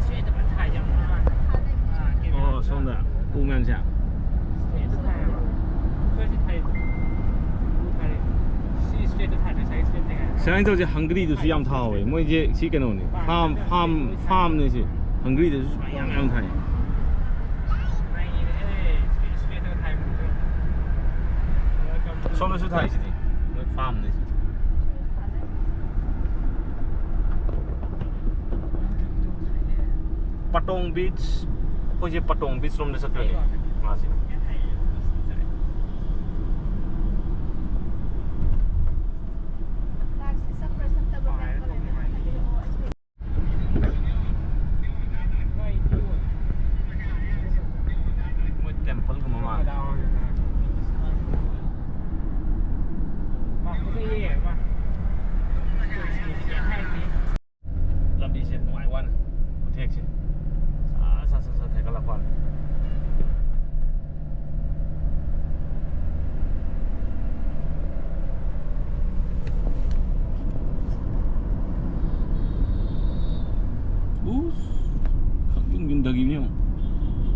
ꯁꯤ ꯍꯦꯛꯇ ꯐꯖꯅ ꯊꯥꯏ ꯌꯥꯝꯅ꯫ ꯑꯥ, ꯀꯦꯃꯦꯔꯥ꯫ ꯑꯣ, ꯁꯣꯝꯗ꯫ ꯁ꯭ꯇ꯭ꯔꯦꯠꯇ ꯊꯥꯏ ꯍꯥꯏꯕ꯫ ꯁ꯭ꯇ꯭ꯔꯦꯠꯁꯦ ꯊꯥꯏ꯫ ꯕ꯭ꯂꯨ ꯊꯥꯔꯦ꯫ ꯁꯤ ꯁ꯭ꯇ꯭ꯔꯦꯠꯇ ꯊꯥꯗ꯭ꯔꯦ, ꯁꯥꯏ ꯁ꯭ꯇ꯭ꯔꯦꯠꯇ ꯊꯥꯏ꯫ ꯁꯨꯃꯥꯏꯅ ꯇꯧꯁꯦ, ꯍꯪꯒꯔꯤꯗꯨꯁꯨ ꯌꯥꯝ ꯊꯥꯍꯧꯋꯦ꯫ ꯃꯣꯏꯁꯦ ꯁꯤ ꯀꯩꯅꯣꯅꯦ, ꯐꯥꯝ, ꯐꯥꯝ, ꯐꯥꯝꯅꯦ ꯁꯤ꯫ ꯍꯪꯒꯔꯤꯗꯁꯨ ꯌꯥꯝ, ꯌꯥꯝ ꯊꯥꯏ꯫ ꯁ꯭ꯇ꯭ꯔꯦꯠꯇ ꯊꯥꯏ꯫ ꯁꯣꯝꯗꯁꯨ ꯊꯥꯏꯁꯤꯗꯤ, ꯃꯣꯏ ꯐꯥꯝꯅꯦ ꯁꯤ꯫ ꯄꯇꯣꯡ ꯕꯤꯆ, ꯑꯩꯈꯣꯏꯁꯦ ꯄꯇꯣꯡ ꯕꯤꯆ ꯔꯣꯝꯗ ꯆꯠꯇꯣꯏꯅꯦ ꯃꯥꯁꯦ꯫ ꯃꯣꯏ ꯇꯦꯝꯄꯜꯒꯨꯝꯕ ꯃꯥꯜꯂꯦ꯫ ꯂꯝꯕꯤꯁꯦ ꯅꯨꯡꯉꯥꯏ ꯋꯥꯅꯤ, ꯈꯨꯊꯦꯛꯁꯦ꯫ ꯁꯠ ꯁꯠ ꯁꯠ ꯁꯠ ꯊꯦꯛꯒꯠꯂꯛꯄ ꯋꯥꯅꯤ꯫ ꯎꯁ, ꯈꯪꯌꯨꯝ ꯌꯨꯝꯊꯈꯤꯕꯅꯤ ꯌꯦꯡꯉꯣ,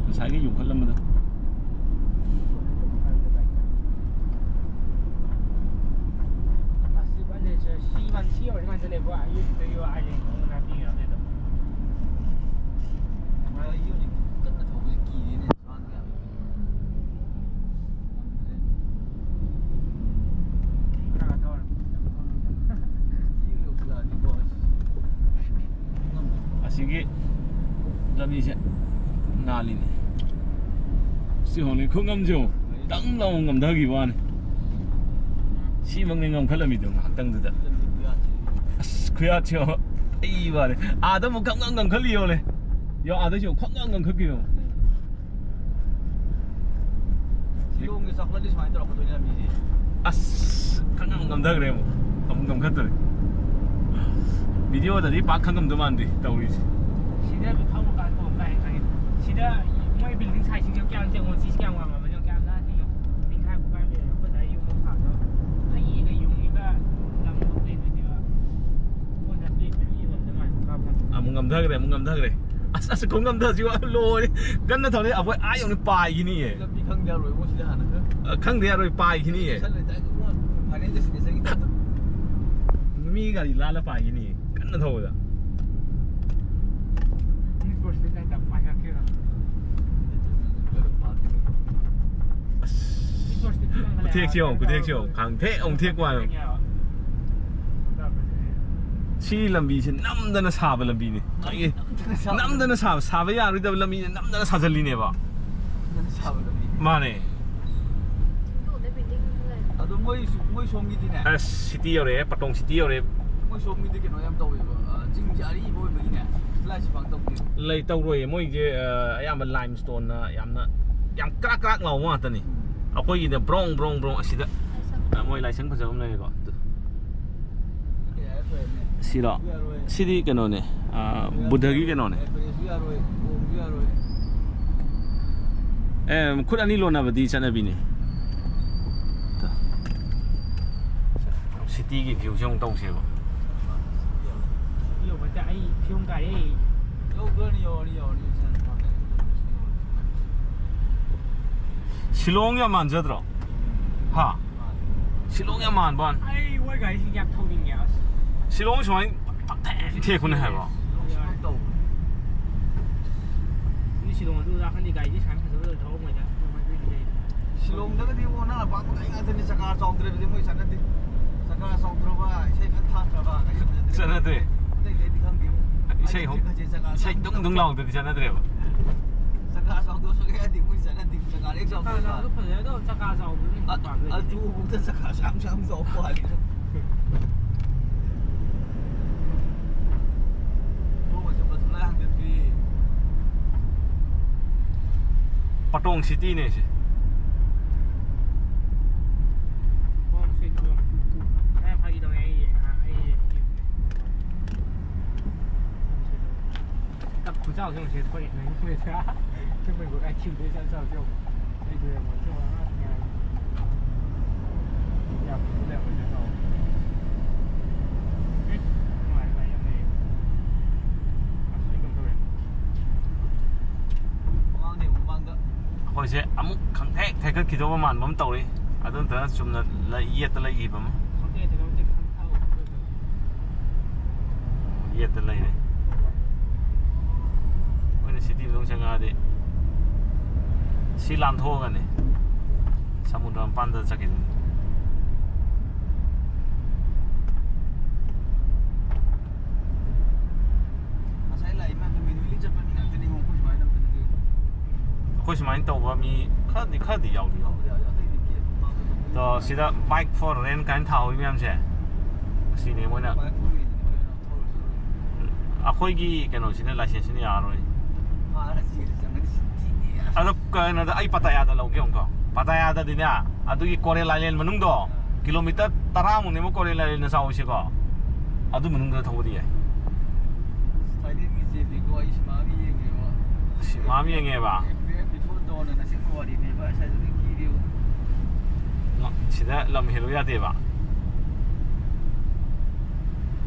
ꯉꯁꯥꯏꯒꯤ ꯌꯨꯝꯈꯠꯂꯝꯕꯗꯣ꯫ ꯑꯁꯤꯒꯤ ꯂꯝꯕꯤꯁꯦ ꯅꯥꯜꯂꯤꯅꯦ꯫ ꯁꯤ ꯍꯣꯡꯅꯤ ꯈꯨꯉꯝꯁꯦ ꯌꯦꯡꯉꯣ, ꯇꯪ ꯂꯥꯎꯅ ꯉꯝꯊꯈꯤꯕ ꯋꯥꯅꯤ꯫ ꯁꯤꯃꯛꯅꯤ ꯉꯝꯈꯠꯂꯝꯃꯤꯗꯣ ꯉꯥꯏꯍꯥꯛꯇꯪꯗꯨꯗ꯫ ꯑꯁ, ꯈꯨꯌꯥꯠꯁꯦ ꯌꯦꯡꯉꯣ, ꯑꯩ ꯋꯥꯅꯤ꯫ ꯑꯥꯗ ꯑꯃꯨꯛ ꯈꯪꯉꯝ ꯉꯝꯈꯠꯂꯤ ꯌꯦꯡꯉꯣꯅꯦ꯫ ꯌꯦꯡꯉꯣ, ꯑꯥꯗꯁꯨ ꯌꯦꯡꯉꯣ, ꯈꯪꯉꯝ ꯉꯝꯈꯠꯈꯤꯕ ꯌꯦꯡꯉꯣ꯫ ꯁꯤꯂꯣꯡꯒꯤ ꯆꯥꯎꯈꯠꯂꯗꯤ ꯁꯨꯃꯥꯏꯅ ꯇꯧꯔꯛꯀꯗꯣꯏꯅꯦ ꯂꯝꯕꯤꯁꯦ꯫ ꯑꯁ, ꯈꯪꯉꯝ ꯉꯝꯊꯈ꯭ꯔꯦ ꯑꯃꯨꯛ꯫ ꯑꯃꯨꯛ ꯉꯝꯈꯠꯇꯣꯔꯦ꯫ ꯚꯤꯗꯤꯑꯣꯗꯗꯤ ꯄꯥꯛ ꯈꯪꯉꯝꯗꯧ ꯃꯥꯟꯗꯦ ꯇꯧꯔꯤꯁꯦ꯫ ꯁꯤꯗ ꯊꯧꯕ ꯀꯥꯟ ꯊꯣꯛ ꯀꯥꯏ ꯈꯪꯉꯤ꯫ ꯁꯤꯗ ꯃꯣꯏ ꯕꯤꯜꯗꯤꯡ ꯁꯥꯏꯁꯤꯡꯁꯦ ꯀꯌꯥꯝ ꯌꯦꯡꯉꯣ, ꯁꯤꯁꯤ ꯀꯌꯥꯝ ꯋꯥꯡꯉꯝꯃꯅꯤ ꯌꯦꯡꯉꯣ, ꯀꯌꯥꯝ ꯂꯥꯞꯅ ꯌꯦꯡꯉꯣ꯫ ꯅꯤꯡꯈꯥꯏ ꯈꯨꯀꯥꯏ ꯂꯩꯔꯦ꯫ ꯑꯩꯈꯣꯏ ꯗꯥ ꯌꯨꯝ ꯑꯃ ꯁꯥꯕꯗꯣ ꯐꯩꯒ ꯌꯨꯡꯉꯤꯒ ꯂꯝꯗꯣ ꯂꯩꯗꯣꯏꯅꯦꯕ꯫ ꯃꯣꯏꯅ ꯄꯦꯛ ꯃꯌꯥꯝ ꯌꯦꯡꯉꯝꯗ ꯃꯥꯜꯂꯦ ꯀꯥꯞꯐꯝ꯫ ꯑꯃꯨꯛ ꯉꯝꯊꯈ꯭ꯔꯦ, ꯑꯃꯨꯛ ꯉꯝꯊꯈ꯭ꯔꯦ꯫ ꯑꯁ, ꯑꯁ, ꯈꯣꯡꯉꯝꯗꯁꯤ ꯂꯣꯏꯔꯦ꯫ ꯀꯟꯅ ꯊꯧꯔꯦ, ꯑꯩꯈꯣꯏ ꯑꯥ ꯌꯧꯅ ꯄꯥꯏꯈꯤꯅꯤꯌꯦ꯫ ꯂꯝꯕꯤ ꯈꯪꯗꯦ, ꯑꯔꯣꯏꯕ ꯁꯤꯗ ꯍꯥꯟꯅ ꯈꯔ ꯑ, ꯈꯪꯗꯦ, ꯑꯔꯣꯏ ꯄꯥꯏꯈꯤꯅꯤꯌꯦ꯫ ꯆꯠꯂꯣꯏ, ꯇꯥꯏ, ꯐꯥꯏꯅꯦꯜ ꯗꯦꯁꯇꯤꯅꯦꯁꯟꯒꯤ ꯇꯥꯏꯞꯇ꯫ ꯃꯤ ꯒꯥꯔꯤ ꯂꯥꯜꯂ ꯄꯥꯏꯈꯤꯅꯤꯌꯦ, ꯀꯟꯅ ꯊꯧꯕꯗ꯫ ꯑꯁ, ꯈꯨꯊꯦꯛꯁꯤ ꯌꯦꯡꯉꯣ, ꯈꯨꯊꯦꯛꯁꯤ ꯌꯦꯡꯉꯣ꯫ ꯈꯥꯡꯊꯦꯛ ꯑꯃꯨꯛ ꯊꯦꯛꯄ ꯋꯥꯅꯤ꯫ ꯁꯤ ꯂꯝꯕꯤꯁꯦ ꯅꯝꯗꯅ ꯁꯥꯕ ꯂꯝꯕꯤꯅꯤ꯫ ꯈꯪꯉꯦ꯫ ꯅꯝꯗꯅ ꯁꯥꯕ, ꯁꯥꯕ ꯌꯥꯔꯣꯏꯗꯕ ꯂꯝꯕꯤꯁꯦ ꯅꯝꯗꯅ ꯁꯥꯖꯜꯂꯤꯅꯦꯕ꯫ ꯅꯝꯗꯅ ꯁꯥꯕ ꯂꯝꯕꯤ꯫ ꯃꯥꯅꯦ꯫ ꯑꯗꯣ ꯃꯣꯏ ꯁꯨ-, ꯃꯣꯏ ꯁꯣꯝꯒꯤꯗꯤꯅꯦ꯫ ꯑꯁ, ꯁꯤꯇꯤ ꯌꯧꯔꯛꯑꯦ, ꯄꯇꯣꯡ ꯁꯤꯇꯤ ꯌꯧꯔꯛꯑꯦ꯫ ꯃꯣꯏ ꯁꯣꯝꯒꯤꯗꯤ ꯀꯩꯅꯣ ꯌꯥꯝ ꯇꯧꯋꯦꯕ, ꯑ, ꯆꯤꯡꯁꯦ ꯑꯔꯤꯕ ꯑꯣꯏꯕꯒꯤꯅꯦ, ꯂꯥꯏꯁꯤ ꯄꯥꯛ ꯇꯧꯗꯦ꯫ ꯂꯩ ꯇꯧꯔꯣꯏꯌꯦ, ꯃꯣꯏꯁꯦ, ꯑ, ꯑꯌꯥꯝꯕ ꯂꯥꯏꯝ ꯁ꯭ꯇꯣꯟꯅ ꯌꯥꯝꯅ, ꯌꯥꯝ ꯀ꯭ꯔꯥꯛ ꯀ꯭ꯔꯥꯛ ꯂꯥꯎꯕ ꯉꯥꯛꯇꯅꯤ꯫ ꯎꯝ꯫ ꯑꯩꯈꯣꯏꯒꯤꯅ ꯕ꯭ꯔꯣꯡ, ꯕ꯭ꯔꯣꯡ, ꯕ꯭ꯔꯣꯡ ꯑꯁꯤꯗ, ꯑ, ꯃꯣꯏ ꯂꯥꯏꯁꯪ ꯐꯖꯕ ꯑꯃ ꯂꯩꯔꯦꯀꯣ꯫ ꯑꯗꯨ꯫ ꯁꯤꯔꯣ? ꯁꯤꯗꯤ ꯀꯩꯅꯣꯅꯦ, ꯑ, ꯕꯨꯙꯒꯤ ꯀꯩꯅꯣꯅꯦ꯫ ꯑꯦ, ꯈꯨꯠ ꯑꯅꯤ ꯂꯣꯟꯅꯕꯗꯤ ꯆꯠꯅꯕꯤꯅꯦ꯫ ꯁꯤꯇꯤꯒꯤ ꯚ꯭ꯌꯨꯁꯦ ꯑꯃꯨꯛ ꯇꯧꯁꯦꯕ꯫ ꯌꯧꯕꯗ ꯑꯩ ꯐꯤꯌꯣꯡ ꯀꯥꯔꯦ꯫ ꯁꯤꯂꯣꯡ ꯌꯥꯝ ꯃꯥꯟꯖꯗ꯭ꯔꯣ? ꯍꯥ? ꯁꯤꯂꯣꯡ ꯌꯥꯝ ꯃꯥꯟꯕ ꯋꯥꯅꯤ꯫ ꯑꯩ ꯃꯣꯏ ꯒꯥꯔꯤꯁꯤ ꯌꯥꯝ ꯊꯧꯅꯤꯡꯉꯦ ꯑꯁ꯫ ꯁꯤꯂꯣꯡ ꯁꯨꯃꯥꯏꯅ ꯄꯪꯊꯦꯛ ꯊꯦꯛꯄꯅꯦ ꯍꯥꯏꯕ꯫ ꯁꯨꯃꯥꯏꯅ ꯇꯧꯕꯅꯦ꯫ ꯃꯤ ꯁꯤꯂꯣꯡ ꯑꯗꯨ ꯑꯗꯥ ꯈꯪꯗꯦ, ꯒꯥꯔꯤꯗꯤ ꯁꯨꯃꯥꯏꯅ ꯐꯖꯕ ꯂꯩ ꯊꯧꯔꯝꯃꯣꯏꯗ꯫ ꯁꯤꯂꯣꯡꯗꯒꯗꯤ ꯏꯕꯣ, ꯅꯪꯅ ꯄꯥꯝꯕ ꯒꯥꯔꯤ ꯉꯥꯛꯇꯅꯤ꯫ ꯆꯀꯥ ꯆꯥꯎꯗ꯭ꯔꯕꯗꯤ ꯃꯣꯏ ꯆꯠꯅꯗꯦ꯫ ꯆꯀꯥ ꯆꯥꯎꯗ꯭ꯔꯕ, ꯏꯁꯩ ꯀꯟꯅ ꯊꯥꯗ꯭ꯔꯕ ꯒꯥꯔꯤ ꯐꯖꯗ꯭ꯔꯦ꯫ ꯆꯠꯅꯗ꯭ꯔꯦ꯫ ꯑꯇꯩ ꯑꯇꯩꯗꯤ ꯈꯪꯗꯦꯕꯣ꯫ ꯏꯁꯩ ꯍꯧ-, ꯍꯧꯖꯤꯛꯀꯁꯦ ꯆꯀꯥ ꯏꯁꯩ ꯗꯨꯡ ꯗꯨꯡ ꯂꯥꯎꯗꯗꯤ ꯆꯠꯅꯗ꯭ꯔꯦꯕ꯫ ꯆꯀꯥ ꯆꯥꯎꯗꯕ ꯁꯨꯡꯌꯥ ꯌꯥꯗꯦ ꯃꯣꯏ ꯆꯠꯅꯗꯦ꯫ ꯆꯀꯥ ꯍꯦꯛ ꯆꯥꯎꯗ꯭ꯔꯕ꯫ ꯆꯀꯥꯗꯣ ꯐꯖꯩ ꯑꯗꯣ, ꯆꯀꯥ ꯆꯥꯎꯕꯗꯨꯅ ꯍꯦꯟꯅ ꯑ-, ꯄꯥꯝꯃꯦ ꯑꯩꯗꯤ꯫ ꯑꯜꯇꯣꯕꯨꯛꯇ ꯆꯀꯥ ꯑꯁꯨꯛ ꯌꯥꯝ ꯆꯥꯎꯕ ꯋꯥꯅꯤꯗ꯫ ꯊꯣꯡ ꯑꯁꯤ ꯐꯖꯅ ꯍꯥꯡꯗꯣꯛꯄꯤ꯫ ꯄꯇꯣꯡ ꯁꯤꯇꯤꯅꯦ ꯁꯤ꯫ ꯈꯣꯡ ꯁꯤ ꯊꯣꯡ꯫ ꯑꯦ, ꯐꯥꯒꯤ ꯇꯧꯅꯦ, ꯑꯩ, ꯑꯩ, ꯀꯞ ꯈꯨꯆꯥꯎꯁꯦ ꯌꯦꯡꯉꯨꯁꯦ, ꯑꯩꯈꯣꯏ ꯅꯣꯏ ꯃꯣꯏꯗ꯫ ꯑꯩꯈꯣꯏ ꯃꯣꯏ ꯑꯥꯏ ꯀ꯭ꯌꯨꯗꯩ ꯆꯠ ꯆꯥꯎꯁꯦ ꯌꯦꯡꯉꯨ꯫ ꯑꯩ ꯗꯨꯔꯦꯟ ꯃꯣꯏ ꯆꯠꯂꯨꯔ ꯉꯥꯏ꯫ ꯌꯥꯝ ꯐꯖ ꯂꯩꯔꯝꯃꯦ ꯆꯠ ꯆꯥꯎ꯫ ꯎꯝ, ꯅꯨꯡꯉꯥꯏ, ꯅꯨꯡꯉꯥꯏ, ꯌꯥꯝ ꯂꯩꯌꯦ꯫ ꯑꯁ, ꯑꯩ ꯀꯩꯅꯣ ꯇꯧꯔꯦ꯫ ꯁꯦ ꯑꯃꯨꯛ ꯈꯪꯊꯦꯛ ꯊꯦꯛꯀꯠꯈꯤꯗꯧꯕ ꯃꯥꯟꯕ ꯑꯃ ꯇꯧꯔꯤ꯫ ꯑꯗꯨ ꯅꯠꯇꯅ ꯆꯨꯝꯅ ꯂꯩ-, ꯌꯦꯠꯇ ꯂꯩꯈꯤꯕ ꯑꯃ꯫ ꯌꯦꯠꯇ ꯂꯩꯔꯦ꯫ ꯑꯩꯈꯣꯏꯅ ꯁꯤꯇꯤ ꯃꯅꯨꯡ ꯆꯪꯉꯛꯑꯗꯤ ꯁꯤ ꯂꯥꯟꯊꯣꯛꯑꯒꯅꯤ ꯁꯃꯨꯗ꯭ꯔ ꯃꯄꯥꯟꯗ ꯆꯠꯈꯤꯗꯣꯏꯅꯤ꯫ ꯉꯁꯥꯏ ꯂꯥꯛꯏ ꯃꯌꯥꯝꯗꯣ manually ꯆꯠꯄ ꯃꯤ ꯉꯥꯛꯇꯅꯤ, ꯑꯩꯈꯣꯏ ꯁꯨꯃꯥꯏꯅ ꯑꯝꯇ ꯅꯠꯇꯦ꯫ ꯑꯩꯈꯣꯏ ꯁꯨꯃꯥꯏꯅ ꯇꯧꯕ ꯃꯤ ꯈꯔꯗꯤ, ꯈꯔꯗꯤ ꯌꯥꯎꯗꯤ ꯌꯥꯎꯏ꯫ ꯑꯗꯣ ꯁꯤꯗ bike for rent ꯀꯥꯏꯅ ꯊꯥꯍꯧꯔꯤ ꯃꯌꯥꯝꯁꯦ, ꯑꯁꯤꯅꯦ ꯃꯣꯏꯅ, ꯑꯩꯈꯣꯏꯒꯤ ꯀꯩꯅꯣꯁꯤꯅ, licenseꯁꯤꯅ ꯌꯥꯔꯔꯣꯏ꯫ ꯑꯗꯣ ꯀꯩꯅꯣꯗ ꯑꯩ ꯄꯇꯥꯌꯥꯗ ꯂꯧꯒꯦ ꯑꯃꯨꯛꯀ꯫ ꯄꯇꯥꯌꯥꯗꯗꯤꯅꯦ, ꯑꯗꯨꯒꯤ Coral Island ꯃꯅꯨꯡꯗꯣ, kilometer ꯇꯔꯥꯃꯨꯛꯅꯦꯕ Coral Islandꯅ ꯆꯥꯎꯔꯤꯁꯦꯀꯣ꯫ ꯑꯗꯨ ꯃꯅꯨꯡꯗ ꯊꯧꯕꯗꯤ ꯌꯥꯏ꯫ ꯊꯥꯏꯂꯦꯟꯒꯤ ꯖꯦꯜꯂꯤꯀꯣ, ꯑꯩ ꯁꯤꯃꯥ ꯑꯃ ꯌꯦꯡꯉꯦꯕ꯫ ꯁꯤꯃꯥ ꯑꯃ ꯌꯦꯡꯉꯦꯕ꯫ Before Dawnꯅ ꯑꯁꯦꯡꯕ ꯋꯥꯔꯤꯅꯦꯕ, ꯑꯁ, ꯑꯗꯨꯗꯤ ꯀꯤꯔꯦꯕ꯫ ꯁꯤꯗ ꯂꯝ ꯍꯦꯜꯂꯨ ꯌꯥꯗꯦꯕ꯫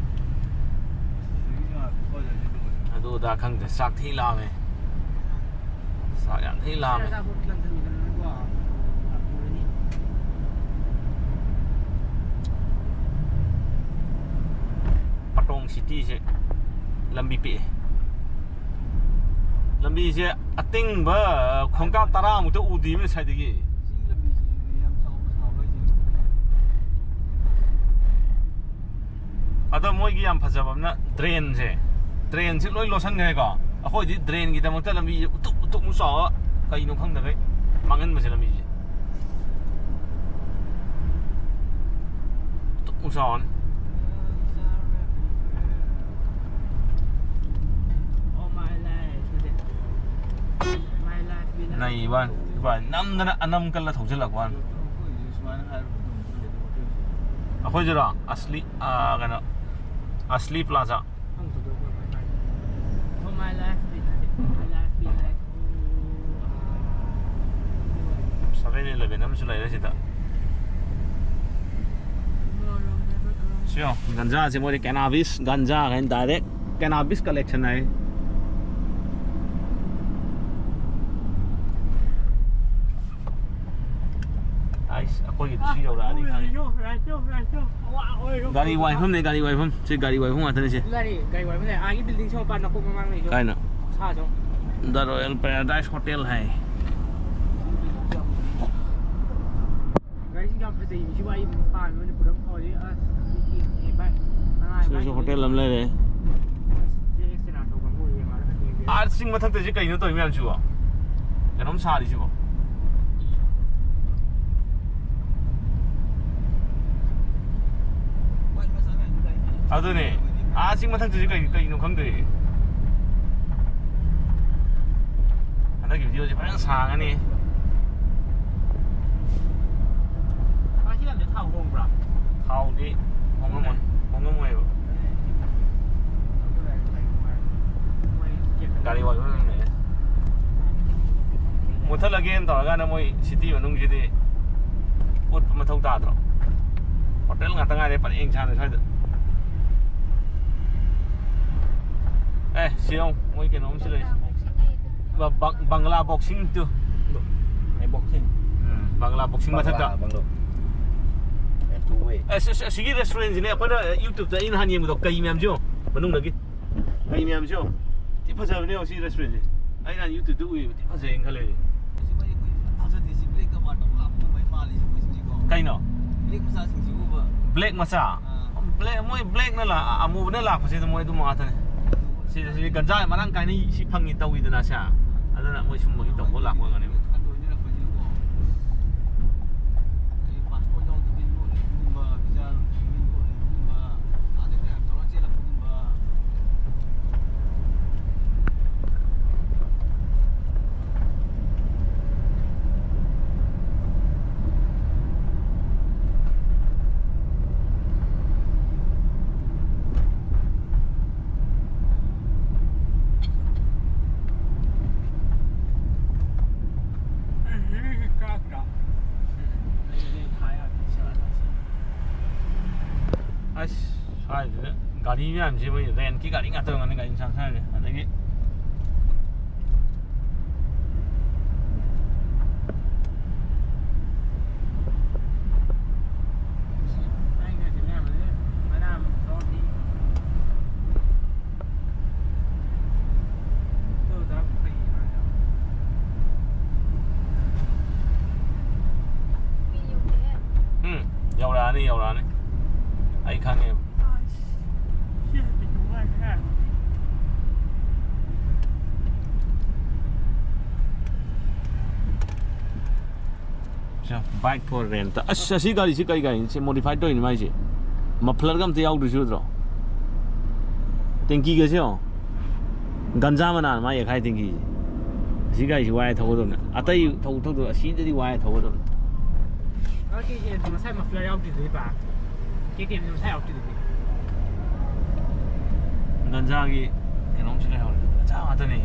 ꯑꯗꯨ ꯑꯗꯥ ꯈꯪꯗꯦ, ꯆꯥꯛ ꯊꯤ ꯂꯥꯝꯃꯦ꯫ ꯆꯥꯛ ꯌꯥꯝ ꯊꯤ ꯂꯥꯝꯃꯦ꯫ ꯄꯇꯣꯡ cityꯁꯦ ꯂꯝꯕꯤ ꯄꯤꯛꯑꯦ꯫ ꯂꯝꯕꯤꯁꯦ ꯑꯇꯤꯡꯕ ꯈꯣꯡꯀꯥꯞ ꯇꯔꯥꯃꯨꯛꯇ ꯎꯗꯦ ꯉꯁꯥꯏꯗꯒꯤ꯫ ꯑꯗꯣ ꯃꯣꯏꯒꯤ ꯌꯥꯝ ꯐꯖꯕ ꯑꯃꯅ drainꯁꯦ, drainꯁꯦ ꯂꯣꯏ ꯂꯣꯠꯁꯟꯈ꯭ꯔꯦꯀꯣ꯫ ꯑꯩꯈꯣꯏꯗꯤ drainꯒꯤꯗꯃꯛꯇ ꯂꯝꯕꯤꯁꯦ ꯎꯇꯨꯞ ꯎꯇꯨꯞꯃꯨꯛ ꯆꯥꯎꯔ ꯀꯩꯅꯣ ꯈꯪꯗꯈꯩ ꯃꯥꯡꯍꯟꯕꯁꯦ ꯂꯝꯕꯤꯁꯦ꯫ ꯎꯇꯨꯞꯃꯨꯛ ꯆꯥꯎꯔꯅꯤ꯫ ꯅꯩꯕ ꯋꯥꯅꯤ꯫ ꯅꯝꯗꯅ ꯑꯅꯝ ꯀꯜꯂ ꯊꯧꯖꯤꯜꯂꯛꯄ ꯋꯥꯅꯤ꯫ ꯑꯩꯈꯣꯏꯁꯤꯔꯣ? ꯑꯁꯂꯤ, ꯑꯥ, ꯀꯩꯅꯣ, ꯑꯁꯂꯤ ꯄ꯭ꯂꯥꯖꯥ꯫ Seven Eleven ꯑꯃꯁꯨ ꯂꯩꯔꯦ ꯁꯤꯗ꯫ ꯁꯤ ꯌꯦꯡꯉꯣ, ꯒꯟꯖꯥꯁꯦ ꯃꯣꯏꯗꯤ cannabis, ꯒꯟꯖꯥ ꯀꯥꯏꯅ direct cannabis collection ꯍꯥꯏ꯫ ꯑꯩꯁ, ꯑꯩꯈꯣꯏꯒꯤꯗꯨꯁꯨ ꯌꯧꯔꯛꯑꯅꯤ ꯈꯪꯉꯦ꯫ ꯒꯥꯔꯤ ꯋꯥꯏꯐꯝꯅꯦ, ꯒꯥꯔꯤ ꯋꯥꯏꯐꯝ꯫ ꯁꯤ ꯒꯥꯔꯤ ꯋꯥꯏꯐꯝ ꯉꯥꯛꯇꯅꯦ ꯁꯤ꯫ ꯒꯥꯔꯤ, ꯒꯥꯔꯤ ꯋꯥꯏꯐꯝꯅꯦ꯫ ꯑꯥꯒꯤ building ꯁꯣꯝ ꯃꯄꯥꯟ ꯅꯀꯣꯛ ꯃꯃꯥꯡ ꯂꯩꯗꯣ꯫ ꯀꯥꯏꯅ? ꯁꯥꯁꯣ꯫ The Royal Paradise Hotel ꯍꯥꯏ꯫ ꯒꯥꯔꯤꯁꯤꯡ ꯌꯥꯝ ꯐꯖꯩ꯫ ꯁꯤꯕꯨ ꯑꯩ ꯄꯥꯝꯃꯤ꯫ ꯃꯅꯤꯄꯨꯔꯗ ꯑꯃ ꯐꯥꯎꯔꯗꯤ ꯑꯁ, ꯌꯦꯡꯉꯦ ꯚꯥꯏ꯫ ꯁꯤꯁꯨ ꯍꯣꯇꯦꯜ ꯑꯃ ꯂꯩꯔꯦ꯫ ꯑꯥ, ꯆꯤꯡ ꯃꯊꯛꯇꯁꯤ ꯀꯩꯅꯣ ꯇꯧꯔꯤ ꯃꯌꯥꯝꯁꯤꯕꯣ? ꯀꯩꯅꯣꯝ ꯁꯥꯔꯤꯁꯤꯕꯣ? ꯑꯗꯨꯅꯦ꯫ ꯑꯥ, ꯆꯤꯡ ꯃꯊꯛꯇꯁꯤ ꯀꯩ-, ꯀꯩꯅꯣ ꯈꯪꯗ꯭ꯔꯤ꯫ ꯍꯟꯗꯛꯀꯤ videoꯁꯤ ꯐꯖꯅ ꯁꯥꯡꯉꯅꯤ꯫ ꯊꯥꯎꯗꯤ ꯍꯣꯡꯉꯝꯃꯣꯏ, ꯍꯣꯡꯉꯝꯃꯣꯏꯕ꯫ ꯒꯥꯔꯤ ꯋꯥꯏꯕ ꯑꯗꯨꯝ ꯂꯩꯔꯦ꯫ ꯃꯨꯠꯊꯠꯂꯒꯦꯅ ꯇꯧꯔꯀꯥꯟꯗ ꯃꯣꯏ city ꯃꯅꯨꯡꯁꯤꯗꯤ ꯎꯠꯄ ꯃꯊꯧ ꯇꯥꯗ꯭ꯔꯣ? ꯍꯣꯇꯦꯜ ꯉꯥꯛꯇ ꯉꯥꯏꯔꯦ ꯄꯔꯦꯡ ꯁꯥꯅ ꯁ꯭ꯋꯥꯏꯗ꯫ ꯑꯦ, ꯁꯤ ꯌꯦꯡꯉꯨ, ꯃꯣꯏ ꯀꯩꯅꯣꯝꯁꯨ ꯂꯩ꯫ ꯕ-, ꯕꯪ-, ꯕꯪꯒ꯭ꯂꯥ boxing ꯇꯨ꯫ ꯑꯦ, boxing꯫ ꯎꯝ, ꯕꯪꯒ꯭ꯂꯥ boxing ꯃꯊꯛꯇ꯫ ꯕꯪꯒ꯭ꯂꯥ, ꯕꯪꯒ꯭ꯂꯣ꯫ ꯑꯦ, two way꯫ ꯑꯁ, ꯑꯁ, ꯑꯁꯤꯒꯤ restaurantꯁꯤꯅꯦ ꯑꯩꯈꯣꯏꯅ YouTubeꯇ ꯑꯩ ꯅꯍꯥꯟ ꯌꯦꯡꯕꯗꯣ, ꯀꯩ ꯃꯌꯥꯝꯁꯦ ꯌꯦꯡꯉꯣ, ꯃꯅꯨꯡꯗꯒꯤ꯫ ꯀꯩ ꯃꯌꯥꯝꯁꯦ ꯌꯦꯡꯉꯣ꯫ ꯊꯤ ꯐꯖꯕꯅꯦ ꯁꯤ restaurantꯁꯦ꯫ ꯑꯩ ꯅꯍꯥꯟ YouTubeꯇ ꯎꯏꯌꯦꯕ, ꯊꯤ ꯐꯖꯩꯅ ꯈꯜꯂꯦ ꯑꯩꯗꯤ꯫ ꯁꯤ ꯃꯣꯏ, ꯃꯣꯏ ꯊꯥꯖꯗꯦ, ꯁꯤ black ꯀꯃꯥꯟ ꯇꯧꯕ ꯂꯥꯛꯄ ꯃꯩ ꯃꯥꯜꯂꯤ ꯁꯤ ꯃꯣꯏꯁꯤꯡꯁꯤꯀꯣ꯫ ꯀꯩꯅꯣ? Black ꯃꯆꯥꯁꯤꯡꯁꯤꯕꯨꯕ꯫ Black ꯃꯆꯥ? ꯑꯥ꯫ Black, ꯃꯣꯏ blackꯅ ꯂꯥ-, ꯑꯃꯨꯕꯅ ꯂꯥꯛꯄꯁꯦ ꯑꯗꯨꯝ ꯃꯣꯏ ꯑꯗꯨꯝ ꯉꯥꯛꯇꯅꯦ꯫ ꯁꯤꯗ, ꯁꯤꯗꯤ ꯒꯟꯖꯥ ꯃꯔꯥꯡ ꯀꯥꯏꯅ ꯁꯤ ꯐꯪꯉꯤ ꯇꯧꯋꯤꯗꯅ ꯁꯦ꯫ ꯑꯗꯨꯅ ꯃꯣꯏ ꯁꯨꯝꯕꯒꯤ ꯇꯧꯕ ꯂꯥꯛꯄ ꯑꯣꯏꯔꯝꯒꯅꯤ꯫ ꯑꯁ, ꯁ꯭ꯋꯥꯏꯁꯤꯗ ꯒꯥꯔꯤ ꯃꯌꯥꯝꯁꯦ ꯃꯣꯏ rentꯀꯤ ꯒꯥꯔꯤ ꯉꯥꯛꯇ ꯑꯣꯏꯔꯝꯒꯅꯤ, ꯒꯥꯔꯤ ꯃꯁꯥ ꯃꯁꯥꯁꯦ꯫ ꯑꯗꯒꯤ Bike for rent. ꯑꯁ, ꯑꯁꯤ ꯒꯥꯔꯤꯁꯤ ꯀꯩ ꯒꯥꯔꯤꯅꯤ? ꯁꯤ modify ꯇꯧꯔꯤꯅꯤ ꯃꯥꯏꯁꯦ꯫ Muffler ꯒ ꯑꯝꯇ ꯌꯥꯎꯗ꯭ꯔꯤꯁꯤ ꯎꯗ꯭ꯔꯣ? ꯇꯦꯡꯀꯤꯒꯁꯦ ꯌꯦꯡꯉꯣ꯫ ꯒꯟꯖꯥ ꯃꯅꯥꯅ ꯃꯥ ꯌꯦꯛꯈꯥꯏ ꯇꯦꯡꯀꯤꯁꯦ꯫ ꯑꯁꯤ ꯒꯥꯔꯤꯁꯤ ꯋꯥꯏ ꯊꯧꯒꯗꯕꯅꯦ꯫ ꯑꯇꯩ ꯊꯧ ꯊꯧꯗꯣ ꯑꯁꯤꯗꯗꯤ ꯋꯥꯏ ꯊꯧꯒꯗꯕꯅꯦ꯫ ꯀꯦ ꯇꯤ ꯑꯦꯝ ꯃꯁꯥꯏ muffler ꯌꯥꯎꯗ꯭ꯔꯤꯗꯨꯗꯤ ꯄꯥ꯫ ꯀꯦ ꯇꯤ ꯑꯦꯝ ꯃꯁꯥꯏ ꯌꯥꯎꯗ꯭ꯔꯤꯗꯨꯗꯤ꯫ ꯒꯟꯖꯥꯒꯤ ꯀꯩꯅꯣꯝꯁꯨ ꯂꯩꯍꯧꯔꯦ꯫ ꯒꯟꯖꯥ ꯉꯥꯛꯇꯅꯤ꯫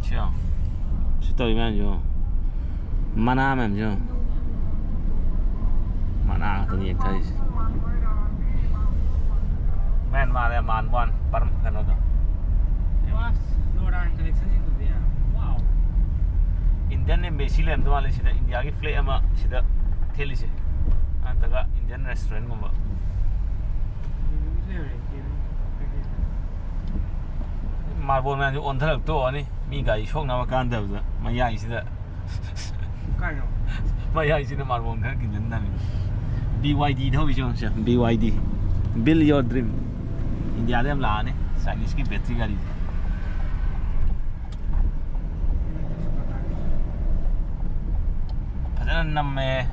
ꯁꯤ ꯌꯦꯡꯉꯣ꯫ ꯁꯤ ꯇꯧꯔꯤ ꯃꯌꯥꯝꯁꯤ ꯌꯦꯡꯉꯣ꯫ ꯃꯅꯥ ꯃꯌꯥꯝꯁꯤ ꯌꯦꯡꯉꯣ꯫ ꯃꯅꯥ ꯉꯥꯛꯇꯅꯤ ꯌꯦꯛꯊꯔꯤꯁꯦ꯫ ꯃꯦꯟꯃꯥꯔ ꯃꯥꯟꯕ ꯋꯥꯅꯤ, ꯄꯔꯝ-, ꯀꯩꯅꯣꯗꯣ꯫ ꯋꯥꯁ, ꯂꯣꯔꯥꯟ ꯀꯂꯦꯛꯁꯟꯁꯤꯡꯗꯨꯗꯤ꯫ ꯋꯥꯎ꯫ Indian embassy ꯂꯩꯔꯝꯗꯧ ꯃꯥꯜꯂꯦ ꯁꯤꯗ, ꯏꯟꯗꯤꯌꯥꯒꯤ flag ꯑꯃ ꯁꯤꯗ ꯊꯦꯠꯂꯤꯁꯦ꯫ ꯅꯠꯇ꯭ꯔꯒ Indian restaurant ꯒꯨꯝꯕ꯫ ꯃꯥꯔꯕꯣꯜ ꯃꯌꯥꯝꯁꯦ ꯑꯣꯟꯊꯔꯛꯇꯣꯛꯑꯅꯤ꯫ ꯃꯤ ꯒꯥꯔꯤ ꯁꯣꯛꯅꯕ ꯀꯥꯟꯗꯕꯗ ꯃꯌꯥꯏꯁꯤꯗ꯫ ꯀꯥꯏꯅꯣ? ꯃꯌꯥꯏꯁꯤꯗ ꯃꯥꯔꯕꯣꯜ ꯈꯔ ꯈꯤꯟꯖꯤꯟꯗꯕꯅꯤ꯫ ꯕꯤ ꯋꯥꯏ ꯗꯤ ꯊꯧꯔꯤꯁꯦ ꯌꯦꯡꯉꯨꯁꯦ, B Y D. Build your dream꯫ ꯏꯟꯗꯤꯌꯥꯗ ꯌꯥꯝ ꯂꯥꯛꯑꯅꯤ ꯆꯥꯏꯅꯤꯁꯀꯤ ꯕꯦꯇ꯭ꯔꯤ ꯒꯥꯔꯤꯁꯦ꯫ ꯐꯖꯅ ꯅꯝꯃꯦ꯫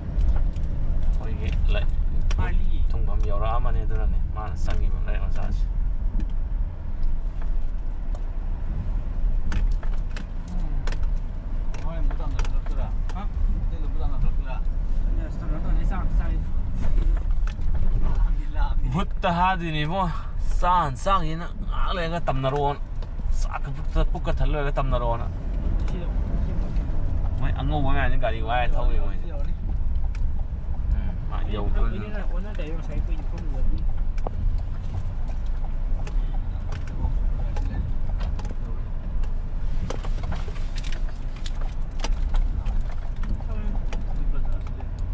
ꯑꯩꯈꯣꯏꯒꯤ ꯂꯥꯏ-, ꯊꯨꯡꯐꯝ ꯌꯧꯔꯛꯑꯃꯅꯤ, ꯑꯗꯨꯅꯅꯦ ꯃꯥꯅ ꯆꯪꯉꯤꯕ ꯂꯥꯏꯔꯤꯛ ꯃꯆꯥꯁꯦ꯫ ꯕꯨꯠꯇ ꯍꯥꯗꯣꯏꯅꯤꯕꯣ꯫ ꯆꯥꯟ ꯆꯥꯡꯉꯤꯅ ꯉꯥꯏꯍꯥꯛ ꯂꯩꯔꯒ ꯇꯝꯅꯔꯛꯑꯣꯅ꯫ ꯆꯥꯛꯀ ꯄꯨꯛꯀ ꯊꯜ ꯂꯣꯏꯔꯒ ꯇꯝꯅꯔꯛꯑꯣꯅ꯫ ꯃꯣꯏ ꯑꯉꯧꯕ ꯃꯌꯥꯝꯁꯤ ꯒꯥꯔꯤ ꯋꯥꯏꯔ ꯊꯧꯔꯤ ꯃꯣꯏꯁꯦ꯫ ꯎꯝ, ꯃꯥ ꯌꯧꯗꯣꯔꯦ꯫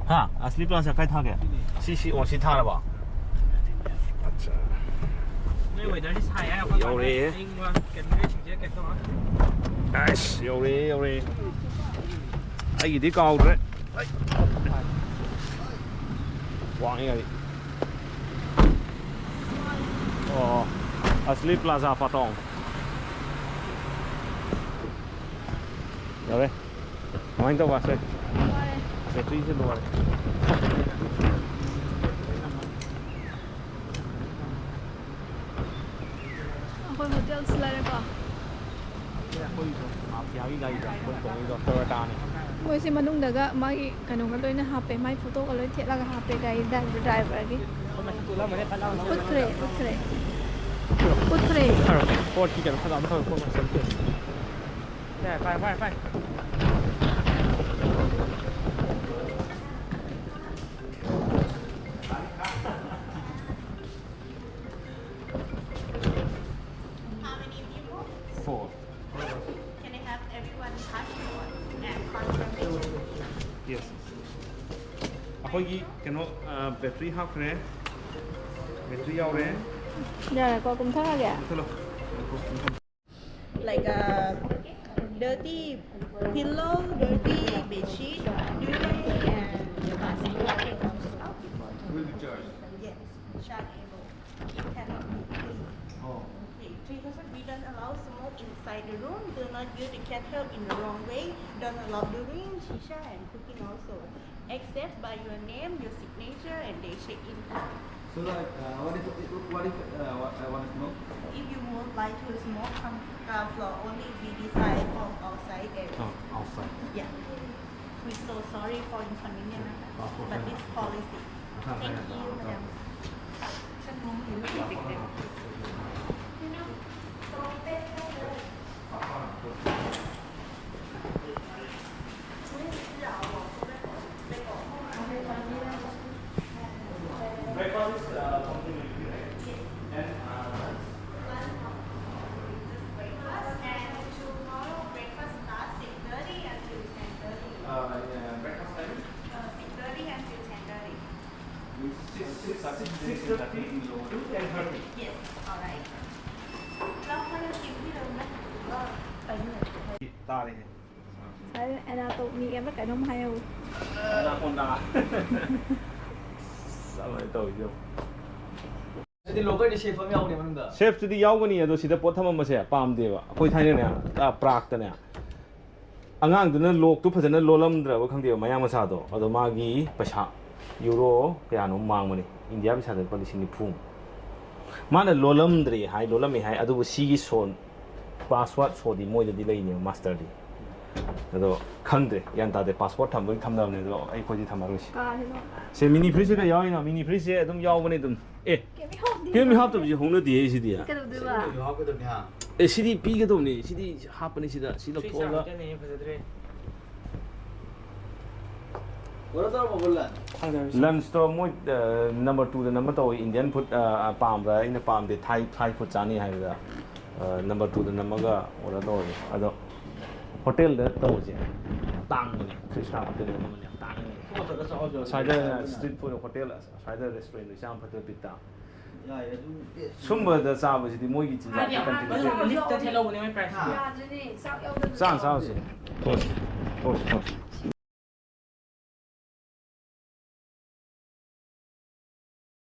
ꯍꯥ? ꯑꯁꯂꯤ ꯄ꯭ꯂꯥꯟꯁꯦ ꯀꯥꯏ ꯊꯥꯒꯦ? ꯁꯤ, ꯁꯤ, ꯑꯣ, ꯁꯤ ꯊꯥꯔꯕꯣ? ꯑꯠꯆꯥ꯫ ꯅꯣꯏ ꯋꯦꯗꯔꯁꯤ ꯁꯥꯏ ꯍꯥꯏ, ꯑꯩꯈꯣꯏ ꯌꯧꯔꯦ꯫ ꯑꯌꯤꯡꯕ ꯀꯩꯅꯣꯁꯤꯡꯁꯦ ꯀꯩꯅꯣ ꯇꯧꯔ꯫ ꯑꯁ, ꯌꯧꯔꯦ, ꯌꯧꯔꯦ꯫ ꯑꯩꯒꯤꯗꯤ ꯀꯥꯎꯗ꯭ꯔꯦ꯫ ꯋꯥꯡꯉꯤ ꯒꯥꯔꯤ꯫ ꯑꯣ, ꯑꯁꯂꯤ ꯄ꯭ꯂꯥꯖꯥ ꯄꯥꯇꯣꯡ꯫ ꯌꯧꯔꯦ꯫ ꯀꯃꯥꯏꯅ ꯇꯧꯕ, ꯁꯦ? ꯂꯣꯏꯔꯦ꯫ ꯕꯦꯇ꯭ꯔꯤꯁꯦ ꯂꯣꯏꯔꯦ꯫ ꯑꯩꯈꯣꯏ ꯍꯣꯇꯦꯜꯁꯨ ꯂꯩꯔꯦꯀꯣ꯫ ꯑꯩꯈꯣꯏꯒꯤꯁꯨ ꯃꯥꯐꯤꯌꯥꯒꯤ ꯒꯥꯔꯤꯗꯣ ꯑꯩꯈꯣꯏ ꯇꯣꯡꯉꯤꯗꯣ ꯇꯣꯌꯣꯇꯥꯅꯤ꯫ ꯃꯣꯏꯁꯦ ꯃꯅꯨꯡꯗꯒ ꯃꯥꯒꯤ ꯀꯩꯅꯣꯒ ꯂꯣꯏꯅ ꯍꯥꯞꯄꯦ, ꯃꯥꯏ ꯐꯣꯇꯣꯒ ꯂꯣꯏ ꯊꯦꯠꯂꯒ ꯍꯥꯞꯄꯦ ꯒꯥꯔꯤ ꯗ꯭ꯔꯥꯏꯚꯔꯒꯤ꯫ ꯎꯠꯈ꯭ꯔꯦ, ꯎꯠꯈ꯭ꯔꯦ꯫ ꯎꯠꯈ꯭ꯔꯦ꯫ ꯄꯣꯠꯀꯤ ꯀꯩꯅꯣ ꯐꯖꯕ ꯑꯃ ꯇꯧꯋꯦ, ꯄꯣꯠ ꯃꯁꯛ ꯐꯖꯩ꯫ ꯌꯥꯔꯦ, ꯐꯔꯦ, ꯐꯔꯦ, ꯐꯔꯦ꯫ How many people? Four. Can I have everyone passport and confirmation? Yes. ꯑꯩꯈꯣꯏꯒꯤ ꯀꯩꯅꯣ, ꯑ, ꯕꯦꯇ꯭ꯔꯤ ꯍꯥꯞꯈ꯭ꯔꯦ꯫ ꯕꯦꯇ꯭ꯔꯤ ꯌꯥꯎꯔꯦ꯫ ꯌꯥꯔꯦꯀꯣ, ꯀꯨꯝꯊꯔꯒꯦ꯫ ꯃꯨꯊꯠꯂꯣ꯫ Like a dirty pillow, dirty bedsheet, duvet and the bathroom. Will be charged. Yes, chargeable. It cannot be clean. Oh. Okay, three thousand, we don't allow smoke inside the room. Do not use the kettle in the wrong way. Don't allow durian, shisha, and cooking also. Except by your name, your signature, and they check in. So, like, uh, what if, what if, uh, what I want to smoke? If you would like to smoke on the floor, only we decide from outside area. Oh, outside. Yeah. We're so sorry for inconvenience, but this policy. Thank you, madam. Breakfast is, uh, complimentary, right? Yes. And, uh, lunch? Lunch, no. Breakfast, and tomorrow breakfast starts six thirty until ten thirty. Uh, yeah, breakfast timing? Uh, six thirty until ten thirty. Which Yes, all right. ꯆꯥꯎꯈꯠꯂꯛꯈꯤꯕꯒꯤꯗꯃꯛ ꯇꯥꯔꯦ꯫ ꯁꯥꯏ anatomy ꯑꯃ ꯀꯩꯅꯣꯝ ꯍꯥꯏꯌꯧ꯫ Anaconda. ꯀꯃꯥꯏꯅ ꯇꯧꯔꯤꯅꯣ? ꯑꯗꯨꯗꯤ ꯂꯣꯀꯔꯗꯤ safe ꯑꯃ ꯌꯥꯎꯅꯦ ꯃꯅꯨꯡꯗ꯫ ꯁꯦꯐꯇꯨꯗꯤ ꯌꯥꯎꯒꯅꯤ, ꯑꯗꯣ ꯁꯤꯗ ꯄꯣꯠ ꯊꯝꯃꯝꯕꯁꯦ ꯄꯥꯝꯗꯦꯕ꯫ ꯑꯩꯈꯣꯏ ꯊꯥꯏꯅꯅꯦ, ꯑ, ꯄ꯭ꯔꯥꯛꯇꯅꯦ, ꯑꯉꯥꯡꯗꯨꯅ ꯂꯣꯛꯇꯨ ꯐꯖꯅ ꯂꯣꯜꯂꯝꯗ꯭ꯔꯕ ꯈꯪꯗꯦꯕ, ꯃꯌꯥꯡ ꯃꯆꯥꯗꯣ꯫ ꯑꯗꯣ ꯃꯥꯒꯤ ꯄꯩꯁꯥ ꯌꯨꯔꯣ ꯀꯌꯥꯅꯣ ꯃꯥꯡꯕꯅꯤ, ꯏꯟꯗꯤꯌꯥ ꯄꯩꯁꯥꯗ ꯂꯨꯄꯥ ꯂꯤꯁꯤꯡ ꯅꯤꯐꯨ꯫ ꯃꯥꯅ ꯂꯣꯜꯂꯝꯗ꯭ꯔꯦ ꯍꯥꯏ, ꯂꯣꯜꯂꯝꯃꯦ ꯍꯥꯏ, ꯑꯗꯨꯕꯨ ꯁꯤꯒꯤ ꯁꯣꯟ, ꯄꯥꯁꯋꯥꯔꯗ ꯁꯣꯗꯤ ꯃꯣꯏꯗꯗꯤ ꯂꯩꯅꯦꯕ, ꯃꯥꯁꯇꯔꯗꯤ꯫ ꯑꯗꯣ ꯈꯪꯗ꯭ꯔꯦ, ꯒ꯭ꯌꯥꯟ ꯇꯥꯗꯦ꯫ ꯄꯥꯁꯋꯥꯔꯗ ꯊꯝꯕꯒꯤ ꯊꯝꯅꯕꯅꯦ, ꯑꯗꯣ ꯑꯩꯈꯣꯏꯗꯤ ꯊꯝꯃꯔꯣꯏꯁꯤ꯫ ꯀꯥꯁꯤꯅꯣ? ꯁꯦ, ꯃꯤꯅꯤ ꯐ꯭ꯔꯤꯖꯁꯤꯒ ꯌꯥꯎꯔꯤꯅ, ꯃꯤꯅꯤ ꯐ꯭ꯔꯤꯖꯁꯦ ꯑꯗꯨꯝ ꯌꯥꯎꯕꯅꯦ ꯑꯗꯨꯝ꯫ ꯑꯦ, ꯀꯦꯝ ꯍꯥꯞꯇꯦ꯫ ꯀꯦꯝ ꯍꯥꯞꯇꯕꯁꯦ ꯍꯧꯅꯗꯦ ꯁꯤꯗꯤ꯫ ꯀꯩꯗꯧꯗꯣꯏꯕ? ꯍꯥꯞꯀꯗꯕꯅꯤ, ꯍꯥ? ꯑꯦ, ꯁꯤꯗꯤ ꯄꯤꯒꯗꯕꯅꯤ, ꯁꯤꯗꯤ ꯍꯥꯞꯄꯅꯤ ꯁꯤꯗ, ꯁꯤ ꯂꯧꯊꯣꯛꯑꯒ꯫ ꯐꯖꯗ꯭ꯔꯦ꯫ ꯂꯟꯁꯇꯣ ꯃꯣꯏ, ꯑ, ꯅꯝꯕꯔ ꯇꯨꯗ ꯅꯝꯕ ꯇꯧꯋꯤ, ꯏꯟꯗꯤꯌꯟ ꯐꯨꯗ, ꯑ, ꯄꯥꯝꯕ꯭ꯔꯥ? ꯑꯩꯅ ꯄꯥꯝꯗꯦ, ꯊꯥꯏ, ꯊꯥꯏ ꯐꯨꯗ ꯆꯥꯅꯤ ꯍꯥꯏꯕꯗ, ꯑ, ꯅꯝꯕꯔ ꯇꯨꯗ ꯅꯝꯃꯒ ꯑꯣꯔꯗꯔ ꯇꯧꯔꯁꯦ꯫ ꯑꯗꯣ ꯍꯣꯇꯦꯜꯗ ꯇꯧꯔꯁꯦ, ꯇꯥꯡꯕꯅꯦ꯫ ꯊ꯭ꯔꯤ ꯁ꯭ꯇꯥꯔ ꯍꯣꯇꯦꯜꯗ ꯅꯝꯕꯅꯦ ꯌꯥꯝ ꯇꯥꯡꯉꯦ꯫ ꯑꯁ꯭ꯋꯥꯏꯗ ꯁ꯭ꯇ꯭ꯔꯤꯠ ꯐꯨꯗ ꯍꯣꯇꯦꯜ, ꯑꯁ꯭ꯋꯥꯏꯗ ꯔꯦꯁꯇꯨꯔꯦꯟꯗꯣ ꯏꯆꯥ ꯐꯠꯇ ꯕꯤꯠꯇ꯫ ꯌꯥꯏ, ꯑꯗꯨ ꯇꯦꯁ ꯁꯨꯝꯕꯗ ꯆꯥꯕꯁꯤꯗꯤ ꯃꯣꯏꯒꯤ ꯆꯤꯟꯖꯥꯛꯇ ꯍꯥꯏꯗꯤ ꯑꯍꯥꯟꯕ ꯀꯟꯇ꯭ꯔꯤꯕ꯭ꯌꯨꯠ ꯂꯤꯁꯇ ꯊꯦꯠꯍꯧꯕꯅꯦ ꯃꯣꯏ ꯄ꯭ꯔꯥꯏꯁ꯫ ꯍꯥ? ꯌꯥꯗ꯭ꯔꯦꯅꯦ, ꯆꯥꯛ ꯌꯥꯎꯗꯕꯤꯗ꯫ ꯆꯥ ꯆꯥꯔꯁꯦ꯫ ꯊꯣꯛꯑꯁꯤ꯫ ꯊꯣꯛꯑꯁꯤ, ꯊꯣꯛꯑꯁꯤ꯫